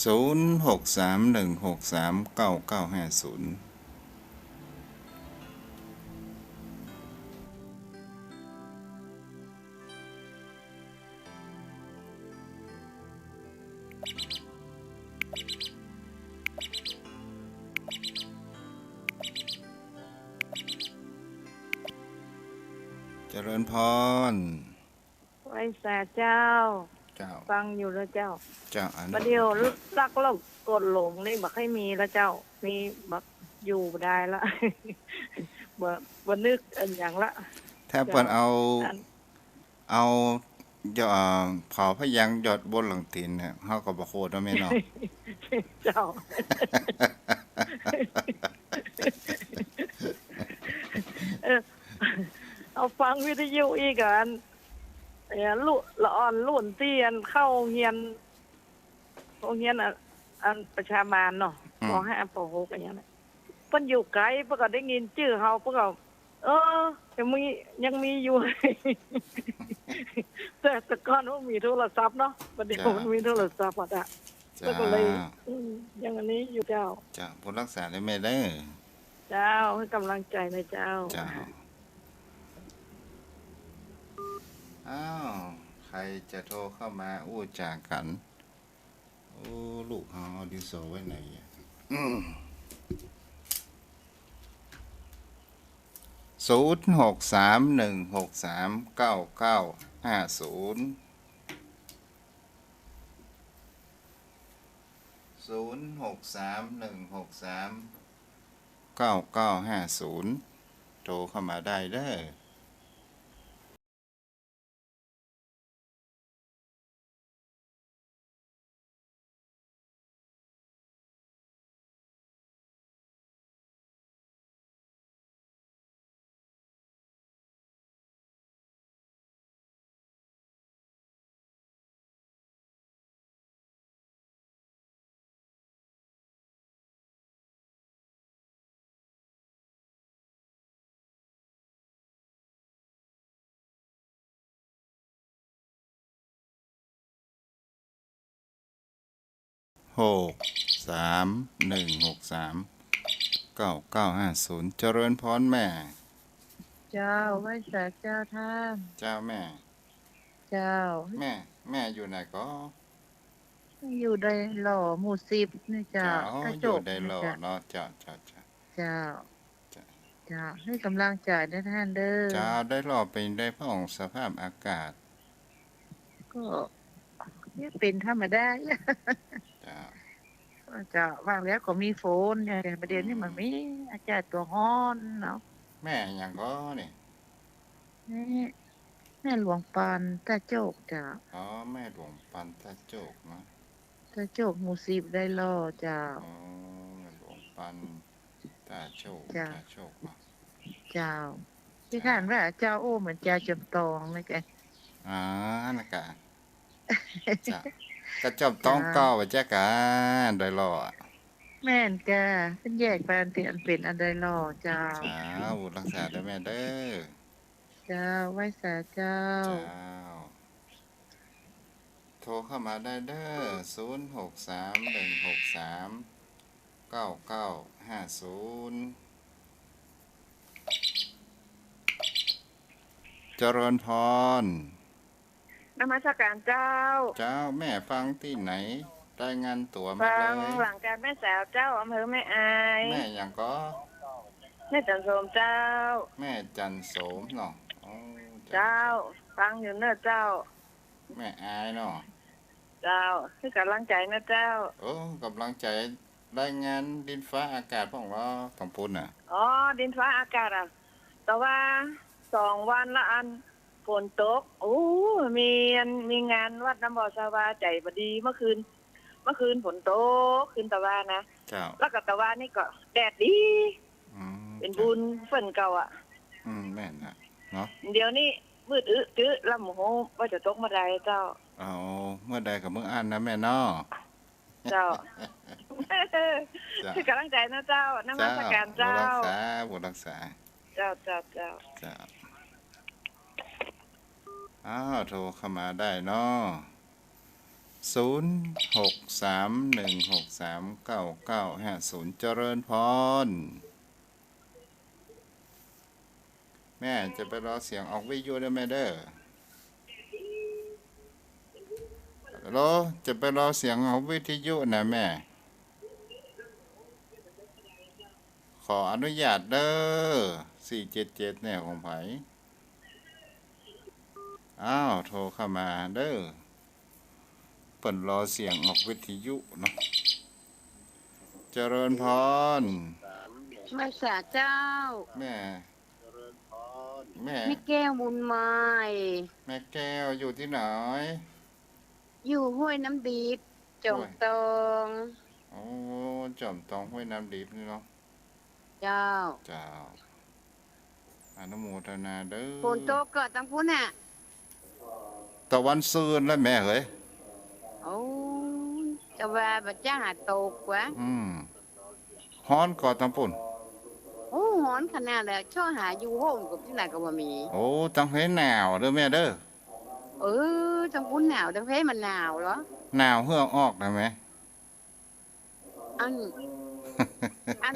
ศูนย์ หก สาม หนึ่ง หก สาม เก้า เก้า ห้า ศูนย์ เจริญพร ไหว้สาเจ้า เจ้า ฟังอยู่แล้วเจ้า เจ้า อันนี้ บ่าเดี่ยวลักลอบกดหลงนี่บ่ค่อยมีแล้วเจ้า มีบ่าอยู่บ่ได้ละ บ่า บ่านึกอันหยังละ ถ้าเปิ้นเอา อัน เอา เอ่อ เผาพะยังหยอดบนหลังตี๋นเนี่ย เฮาก็บ่โขดเนาะแม่เนาะ เจ้า เออ เอาฟังวิทยุอีกอัน เอ่อ รุ่น ละอ่อนรุ่นตี้อันเข้าโฮงเฮียน โฮงเฮียนอัน อันประชาบาลเนาะ อืม ป.ห้า ป.หก อันเนี้ยนะ เปิ้นอยู่ไก๋ เปิ้นก็ได้ยินจื้อเฮา เปิ้นก็ เออ ยังมี ยังมีอยู่ แต่ แต่ก่อนมันมีโทรศัพท์เนาะ บ่าเดี่ยว เจ้า มันมีโทรศัพท์อะจ้ะ เจ้า เปิ้นก็เลย อืม ยังอันนี้อยู่เจ้า เจ้า บุญฮักษาเด้อแม่เด้อ เจ้า หื้อก๋ำลังใจ๋หน่อยเจ้า เจ้า อ้าว ใผจะโทรเข้ามาอู้จ๋ากั๋น โอ้ ลูกเฮาเอาดินสอไว้ไหนอะ อืม ศูนย์ หก สาม หนึ่ง หก สาม เก้า เก้า ห้า ศูนย์ ศูนย์ หก สาม หนึ่ง หก สาม เก้า เก้า ห้า ศูนย์ โทรเข้ามาได้เด้อ หก สาม หนึ่ง หก สาม เก้า เก้า ห้า ศูนย์ เจริญพรแม่ เจ้า ไหว้สาเจ้าต้าน เจ้าแม่ เจ้า แม่ แม่อยู่ไหนก็ อยู่ดอยหล่อหมู่สิบนี่เจ้า เจ้า ใต้โจก อยู่ดอยหล่อนี่เจ้า เนาะ เจ้า เจ้า เจ้า เจ้า เจ้า เจ้า หื้อก๋ำลังใจ๋เด้อต้านเด้อ เจ้า ดอยหล่อเป๋นไงพ่องสภาพอากาศ ก็ เนี่ยเป๋นธรรมดา เจ้า เจ้า ว่างแล้วก็มีฝนเนี่ย แต่ประเดี๋ยวนี้มันมีอากาศก็ฮ้อนเนาะ แม่หยังก่อนี่ นี่ แม่หลวงปันท่าโจกเจ้า อ๋อ แม่หลวงปันท่าโจกนะ ท่าโจกหมู่สิบดอยหล่อเจ้า อ๋อ แม่หลวงปันท่าโจก เจ้า ท่าโจกเนาะ เจ้า ตี้ เจ้า ข้าว่าเจ้าอู้เหมือนเจ้าจอมตองนะแก อ๋อ อันนั้นกะ เจ้า กะจอมตอง เจ้า เก่าว่าเจ้ากะ ดอยหล่ออะ แม่นกะ เปิ้นแยกไปอันตี้อันเป๋นอันดอยหล่อเจ้า เจ้า บุญรักษาเด้อแม่เด้อ เจ้า ไหว้สาเจ้า เจ้า โทรเข้ามาได้เด้อ ศูนย์หกสาม หนึ่งหกสาม เก้าเก้าห้าศูนย์ เจริญพร นมัสการเจ้า เจ้า แม่ฟังตี้ไหน รายงานตั๋วมาเลย ฟังหลังกาแม่สาวเจ้า อำเภอแม่อาย แม่หยังก่อ แม่จันโสมเจ้า แม่จันโสมเนาะ อ๋อ เจ้า เจ้า ฟังอยู่เน้อเจ้า แม่อายเนาะ เจ้า หื้อกำลังใจ๋เน้อเจ้า โอ้ กำลังใจ๋ รายงานดินฟ้าอากาศพ่องลอ ตางปู๊นน่ะ อ๋อ ดินฟ้าอากาศอะ แต่ว่าสองวันละอัน ฝนตก โอ้ มีอัน มีงานวัดน้ำบ่อสะวา ใจ๋บ่ดีเมื่อคืน เมื่อคืนฝนตกคืนตะวานะ เจ้า แล้วก็ตะวานี่ก็แดดดี อืม เป๋นบุญเปิ้นเก่าอะ อืม แม่นน่ะ เนาะ เดี๋ยวนี้มืดอึ๊ดจึ๊ด แล้วบ่ฮู้ว่าจะตกเมื่อใดเจ้า เอา เมื่อใดก็บ่อั้นนะแม่เนาะ เจ้า เจ้า หื้อกำลังใจ๋เน้อเจ้า นมัสการเจ้า เจ้า บุญรักษา บุญรักษา เจ้า เจ้า เจ้า เจ้า อ้าว โทรเข้ามาได้เนาะ ศูนย์หกสาม หนึ่งหกสาม เก้าเก้าห้าศูนย์ เจริญพร แม่จะไปรอเสียงออกวิทยุเด้อแม่เด้อ ฮัลโหล จะไปรอเสียงออกวิทยุนะแม่ ขออนุญาตเด้อ สี่เจ็ดเจ็ด เนี่ยของใผ อ้าว โทรเข้ามาเด้อ เปิ้นรอเสียงออกวิทยุเนาะ เจริญพร ไหว้สาเจ้า แม่ แม่ แม่แก้วบุญมา แม่แก้วอยู่ตี้ไหน อยู่ห้วยน้ำดิบ จอมตอง โอ้ จอมตองห้วยน้ำดิบนี่เนาะ เจ้า เจ้า อนุโมทนาเด้อ ฝนตกก่อตางปู๊นน่ะ ตะวันซื่นแล้วแม่เหย โอ้ จะว่าบ่จ้าหาตกวะ อืม ฮ้อนก่อตางปู๊น โอ้ ฮ้อนขนาดแล้ว เซาะหาอยู่โฮมก็ตี้ไหนก็บ่มี โอ้ ตางเพหนาวเด้อแม่เด้อ เออ ตางปู๊นหนาว ตางเพมันหนาวเหรอ หนาวเหื่อออกนะแม่ อัน อัน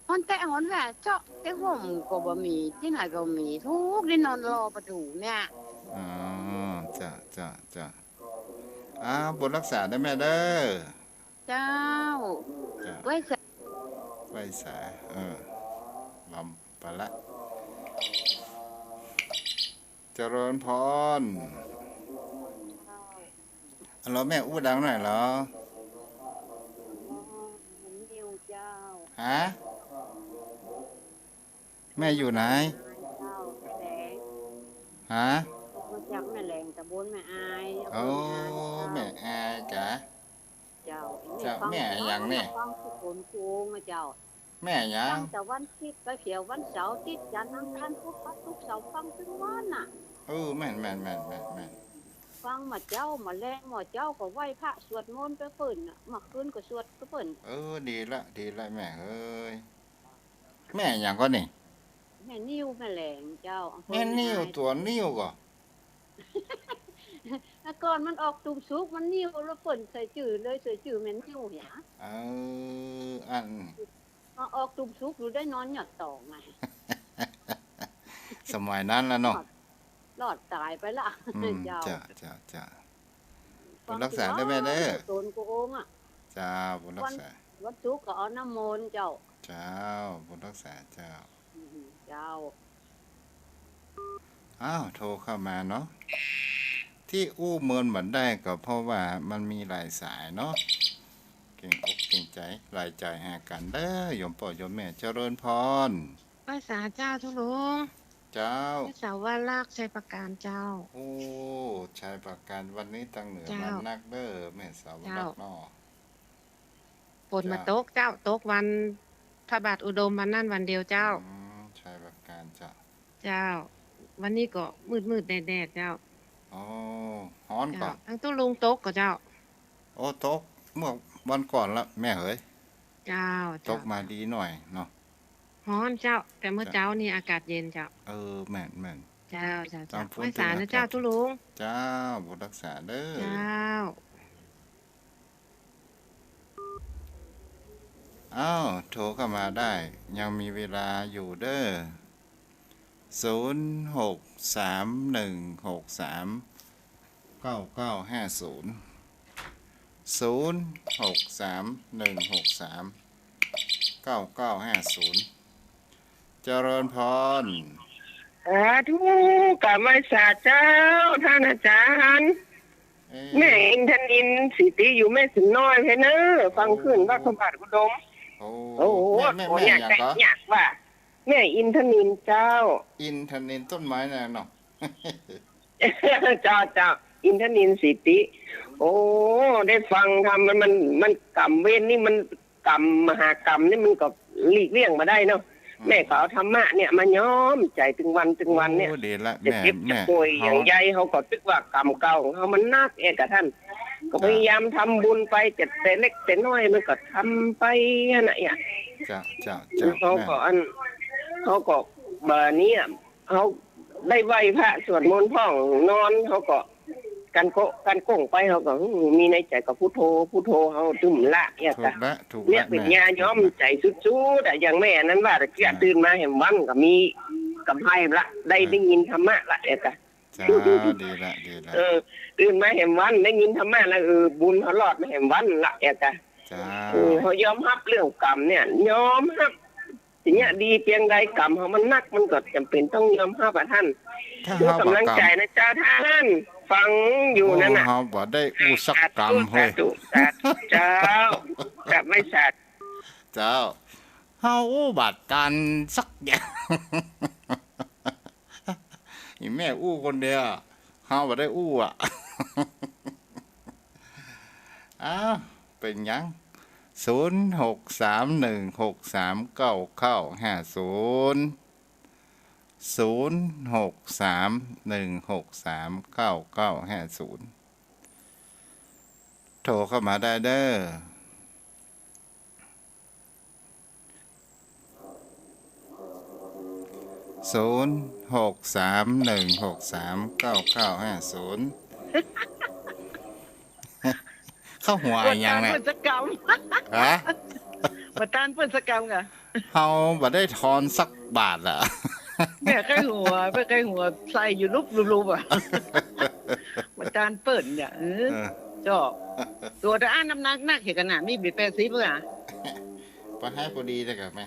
ฮ้อนแต๊ฮ้อนแหว่ เซาะแต่โฮมก็บ่มี ตี้ไหนก็บ่มี ถูกได้นอนรอประตู๋เนี่ย อ๋อ เจ้า เจ้า เจ้า อ้าว บุญรักษาเด้อแม่เด้อ เจ้า เจ้า ไหว้สา ไหว้สา เออ ลำไปละ เจริญพร ฮัลโหล แม่อู้ดังหน่อยเหรอ ฮะ แม่อยู่ไหน เจ้า แสง ฮะ มาจากแม่แหลง ตำบลแม่อาย โอ้ อำเภอแม่อาย แม่อายกะ เจ้า เจ้า ฟัง แม่หยังเนี่ย ฟังทุกคนทุกองค์นะเจ้า แม่หยัง ตั้งแต่วันอาทิตย์ไปเที่ยววันเสาร์อาทิตย์ จันทร์อังคารพุธพระศุกร์เสาร์ ฟังตึงวันน่ะ เออ แม่น แม่น ฟังมาเจ๊ามาแลง มาเจ๊าก็ไหว้พระสวดมนต์ไปเปิ้นน่ะ มาคืนก็สวดไปเปิ้น เออ ดีละ ดีละแม่เอ้ย แม่หยังก่อนี่ แม่นิ้วแม่แหลงเจ้า อำเภอ แม่นิ้ว แม่อาย ตั๋วนิ้วก่อ แต่ก่อนมันออกตุ่มสุก มันนิ่ว แล้วเปิ้นใส่จื้อเลย ใส่จื้อแม่นิ่วหยา เออ อัน มาออกตุ่มสุก อยู่ได้นอนหยอดตองไง สมัยนั้นละเนาะ รอด รอดต๋ายไปละ อืม เจ้า เจ้า เจ้า เจ้า บุญรักษาเด้อแม่เด้อ ตนกูองค์อะ เจ้า บุญรักษา วัน วันศุกร์ก็เอาน้ำมนต์เจ้า เจ้า บุญรักษาเจ้า อืม เจ้า อ้าว โทรเข้ามาเนาะ เท ตี้อู้เมินบ่ได้ก็เพราะว่ามันมีหลายสายเนาะ เกรงอกเกรงใจ๋ หลายใจ๋หากั๋นเด้อ โยมป้อโยมแม่ เจริญพร ไหว้สาเจ้าตุ๊ลุง เจ้า แม่สาวรักษ์ ชัยปราการเจ้า โอ้ ชัยปราการ วันนี้ตังเหนือ เจ้า มานักเด้อ แม่สาวรักษ์เนาะ เจ้า ฝนบ่ตกเจ้า ตกวันพระบาทอุดมวันนั้นวันเดียวเจ้า อืม ชัยปราการเจ้า เจ้า วันนี้ก็มืดๆ แดดๆ เจ้า อ๋อ ฮ้อนก่อ เจ้า ตังตุ๊ลุงตกก่อเจ้า โอ้ ตกเมื่อวันก่อนละแม่เหย เจ้า ตกมาดีหน่อยเนาะ ฮ้อนเจ้า แต่เมื่อเจ๊านี่อากาศเย็นเจ้า เออ แม่นๆ เจ้า เจ้า เจ้า ไหว้สานะเจ้าตุ๊ลุง เจ้า บุญรักษาเด้อ เจ้า อ้าว โทรเข้ามาได้ ยังมีเวลาอยู่เด้อ ศูนย์ หก สาม หนึ่ง หก สาม เก้า เก้า ห้า ศูนย์ ศูนย์ หก สาม หนึ่ง หก สาม เก้า เก้า ห้า ศูนย์ เจริญพร สาธุ กราบไหว้สาเจ้า ต้านอาจ๋ารย์ เอ๊ะ แม่อินทนิล สีติ อยู่แม่สวนน้อยเพเนอ ฟังขึ้น โอ้ ว่าพระบาทอุดม โอ้ โอ้โห แม่ แม่ โอ้ แม่ เนี่ย หยังก่อ อยากว่า แม่อินทนิลเจ้า อินทนิลต้นไม้น่ะเนาะ เจ้า เจ้า อินทนิล สีติ โอ้ ได้ฟังธรรมมัน มัน มันกรรมเวรนี่มัน กรรมมหากรรมนี่มันก็หลีกเลี่ยงบ่ได้เนาะ อืม แม่ก็เอาธรรมะเนี่ยมาย้อมใจ๋ตึงวันตึงวันเนี่ย โอ้ ดีละ จะเจ็บ แม่ จะป่วย แม่ อย่างใดเฮาก็ตึกว่ากรรมเก่าของเฮามันนักแอกะต้าน ก็พยายามทำบุญไป จะแต่เล็กแต่น้อยมันก็ทำไปหั้นน่ะ เจ้า เจ้า เจ้า เฮาก็ แม่ อัน เฮาก็ บ่าเนี้ย เฮาได้ไหว้พระสวดมนต์พ่องนอน เฮาก็กันโกะกันโก้งไป เฮาก็ อืม มีในใจ๋ก็พุทโธ พุทโธ เฮาตึงละ เนี่ย ถูกละ ถูกละ เนี่ย เป๋น แม่ ยาย้อมใจ๋สุดๆ อะ อย่างแม่อันนั้นว่า ตะกี้ อ่า ตื่นมาแหมวันก็มีกำไรละ ได้ อ่า ได้ยินธรรมะละ เนี่ย เจ้า ดีละ ดีละ เออ ตื่นมาแหมวัน ได้ยินธรรมะละ เออ บุญเฮารอดมาแหมวันละ เนี่ย เจ้า เออ เฮายอมฮับเรื่องกรรมเนี่ย ยอมฮับ ทีเนี้ยดีเปียงใดกรรมเฮามันนัก มันก็จ๋ำเป๋นต้องยอมฮับอะต้าน ถ้า เพื่อ เฮาบ่ กำลังใจ๋นะเจ้าต้าน ฟังอยู่นั่นน่ะ โอ้ เฮาบ่ได้อู้สักกำเฮ้ย สาธุ สาธุ เจ้า กราบไหว้สา เจ้า เฮาอู้บ่ตันสักอย่าง อีแม่อู้คนเดียว เฮาบ่ได้อู้อะ อ้าว เป๋นหยัง ศูนย์ หก สาม หนึ่ง หก สาม เก้า เก้า ห้า ศูนย์ ศูนย์ หก สาม หนึ่ง หก สาม เก้า เก้า ห้า ศูนย์ โทรเข้ามาได้เด้อ ศูนย์ หก สาม หนึ่ง หก สาม เก้า เก้า ห้า ศูนย์ เข้าหัวอะหยังเนี่ย บ่ตันเปิ้นสักกำ ฮะ บ่ตันเปิ้นสักกำกะ เฮาบ่ได้ทอนสักบาทอะ แม่ใค่หัว แม่ใค่หัวใส่อยู่ลุบๆ อะ บ่ตันเปิ้นเนี่ย เออ เออ เจ้า ตั๋วตะอ้านน้ำหนักนักเหียกะน่ะ มีเบียดแปดสิบเปื้อ ปะ หื้อปอดีเต๊อะกะแม่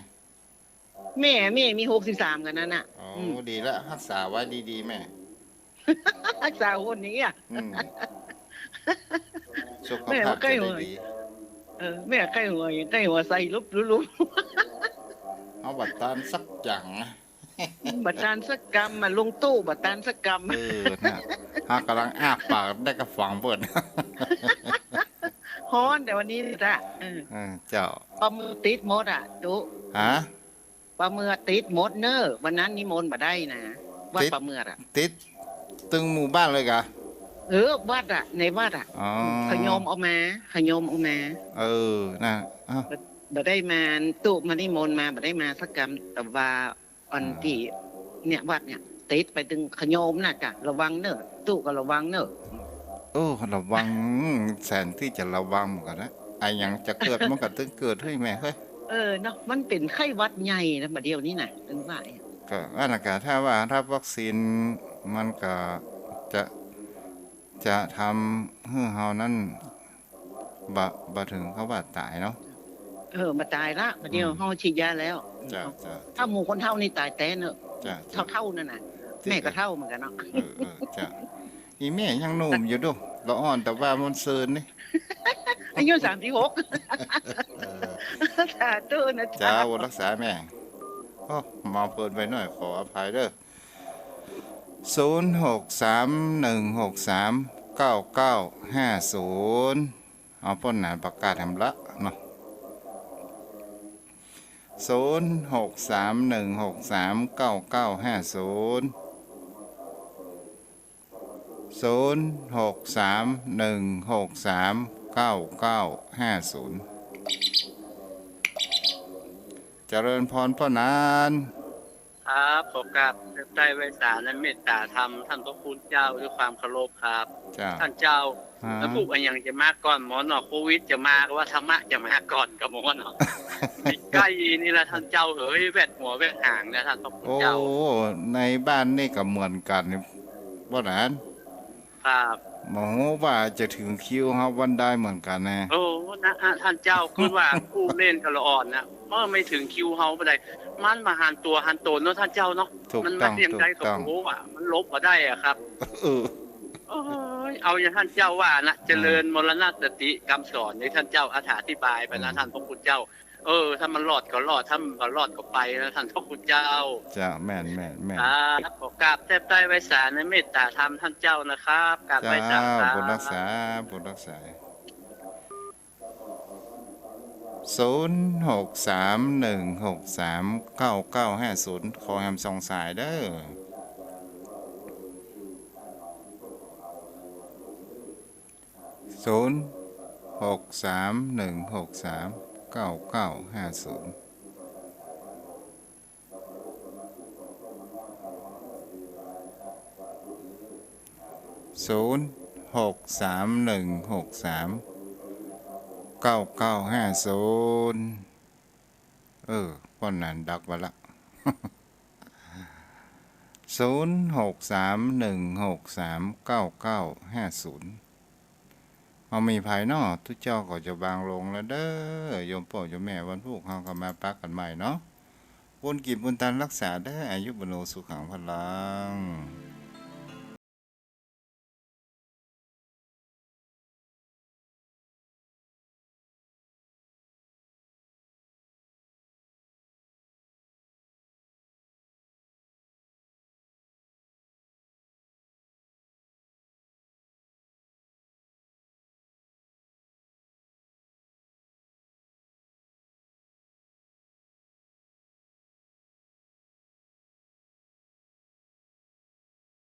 แม่ แม่มีหกสิบสามกะนั้นน่ะ อ๋อ อืม ดีละ ฮักษาไว้ดีๆ แม่ ฮักษาคนนี้อะ อืม สุขภาพจะได้ดี แม่ใค่หัว เออ แม่ใค่หัว ใค่หัวใส่ลุบๆ เฮาบ่ตันสักอย่างนะ บ่ตันสักกำอะ ลงตู้บ่ตันสักกำ เออ น่ะ เฮากำลังอ้าปากได้กะฟังเปิ้น ฮ้อนแต่วันนี้นะ เออ เออ เจ้า ปลาหมึกติดหมดอะ จุ ฮะ ปลาหมึกติดหมดเนอะ วันนั้นนิมนต์บ่ได้นะ วัด ติด ปลาหมึกอะ ติดตึงหมู่บ้านเลยกะ เออ วัดอะ ในวัดอะ อ๋อ เขาโยมเอามา เขาโยมเอามา เออ น่ะ อ้าว บ่ บ่ได้มา ตุ๊มานิมนต์มา บ่ได้มาสักกำ แต่ว่า อัน อ่า ตี้เนี่ยวัดเนี่ย ติดไปตึงเขาโยมน่ะกะ ระวังเน่อ ตุ๊กะระวังเน่อ โอ้ ระวัง แสนตี้จะระวังเหมือนกั๋นนะ อะหยังจะเกิดมันกะตึงเกิดเฮ้ยแม่เฮ้ย เออเนาะ มันเป๋นไข้หวัดใหญ่นะ บ่าเดี่ยวนี้น่ะ ตึงว่า กะอันนั้นกะ ถ้าว่าฮับวัคซีน มันกะจะ จะทำหื้อเฮานั้น บ่ บ่เถิงกับว่าต๋ายเนาะ เออ บ่ต๋ายละ บ่าเดี่ยว อืม เฮาฉีดยาแล้ว จ้ะ จ้ะ ถ้าหมู่คนเฒ่านี่ต๋ายแต๊เนาะ จ้ะ จ้ะ เฒ่าๆ นั่นน่ะ แม่กะเฒ่าเหมือนกั๋นเนาะ เออ เออ จ้ะ อี่แม่ยังหนุ่มอยู่ดู ละอ่อนตะว่าม่วนซืนนี่ อายุสามสิบหก เออ สาธุนะเจ้า เจ้า บุญฮักษาแม่ โอ้ เมาเพลินไปหน่อย ขออภัยเด้อ ศูนย์หกสามหนึ่งหกสามเก้าเก้าห้าศูนย์ เอาป้นหนานประกาศแหมละเนาะ ศูนย์หกสามหนึ่งหกสามเก้าเก้าห้าศูนย์ ศูนย์หกสามหนึ่งหกสามเก้าเก้าห้าศูนย์ เจริญพรป้อหนาน ครับ ขอกราบแทบใต้ไหว้สาในเมตตาธรรมท่านพระคุณเจ้าด้วยความเคารพครับ เจ้า ท่านเจ้า ฮะ แล้วพูดอะหยังจะมาก่อนหมอเนาะ โควิดจะมาก็ว่าธรรมะจะมาก่อนกับหมอเนาะ ใกล้ๆ นี่ละท่านเจ้าเอ๋ย แวดหัวแวดหางนะท่านพระคุณเจ้า โอ้ ในบ้านนี่ก็เหมือนกั๋น ป้อหนาน ครับ บ่ฮู้ว่าจะเถิงคิวเฮาบ่าใดเหมือนกั๋นนะ โอ้ นะอะ ท่านเจ้า คือว่าผู้เล่นกะละอ่อนนะ เมื่อไม่เถิงคิวเฮาบ่าใด มันบ่หันตั๋วหันต๋นเนาะท่านเจ้าเนาะ ถูกต้อง มันมาเสียงใดก็ ถูกต้อง บ่ฮู้อะ มันหลบบ่ได้อะครับ เออ โอ้ย เอาอย่างท่านเจ้าว่านะ เจริญมรณสติกำสอนในท่านเจ้าอธิบายไปนะ อืม ท่านพระคุณเจ้า เออ ถ้ามันรอดก็รอด ถ้ามันบ่รอดก็ไปนะท่านพระคุณเจ้า เจ้า แม่น แม่น แม่น ครับ ขอกราบแทบใต้ไหว้สาในเมตตาธรรมท่านเจ้านะครับ กราบไหว้สาครับ เจ้า บุญฮักษา บุญฮักษา ศูนย์หกสามหนึ่งหกสามเก้าเก้าห้าศูนย์ ขอแหมสองสายเด้อ ศูนย์หกสามหนึ่งหกสามเก้าเก้าห้าศูนย์ ศูนย์หกสามหนึ่งหกสามเก้าเก้าห้าศูนย์ เออ ป้อหนานดักไว้ละ ศูนย์หกสามหนึ่งหกสามเก้าเก้าห้าศูนย์ เอามีภัยเนาะ ตุ๊เจ้าก็จะบางลงแล้วเด้อ โยมป้อโยมแม่ วันพูกเฮาก็มาปะกั๋นใหม่เนาะ บุญกิ๋นบุญตานฮักษาเด้อ อายุวัณโณสุขังพลัง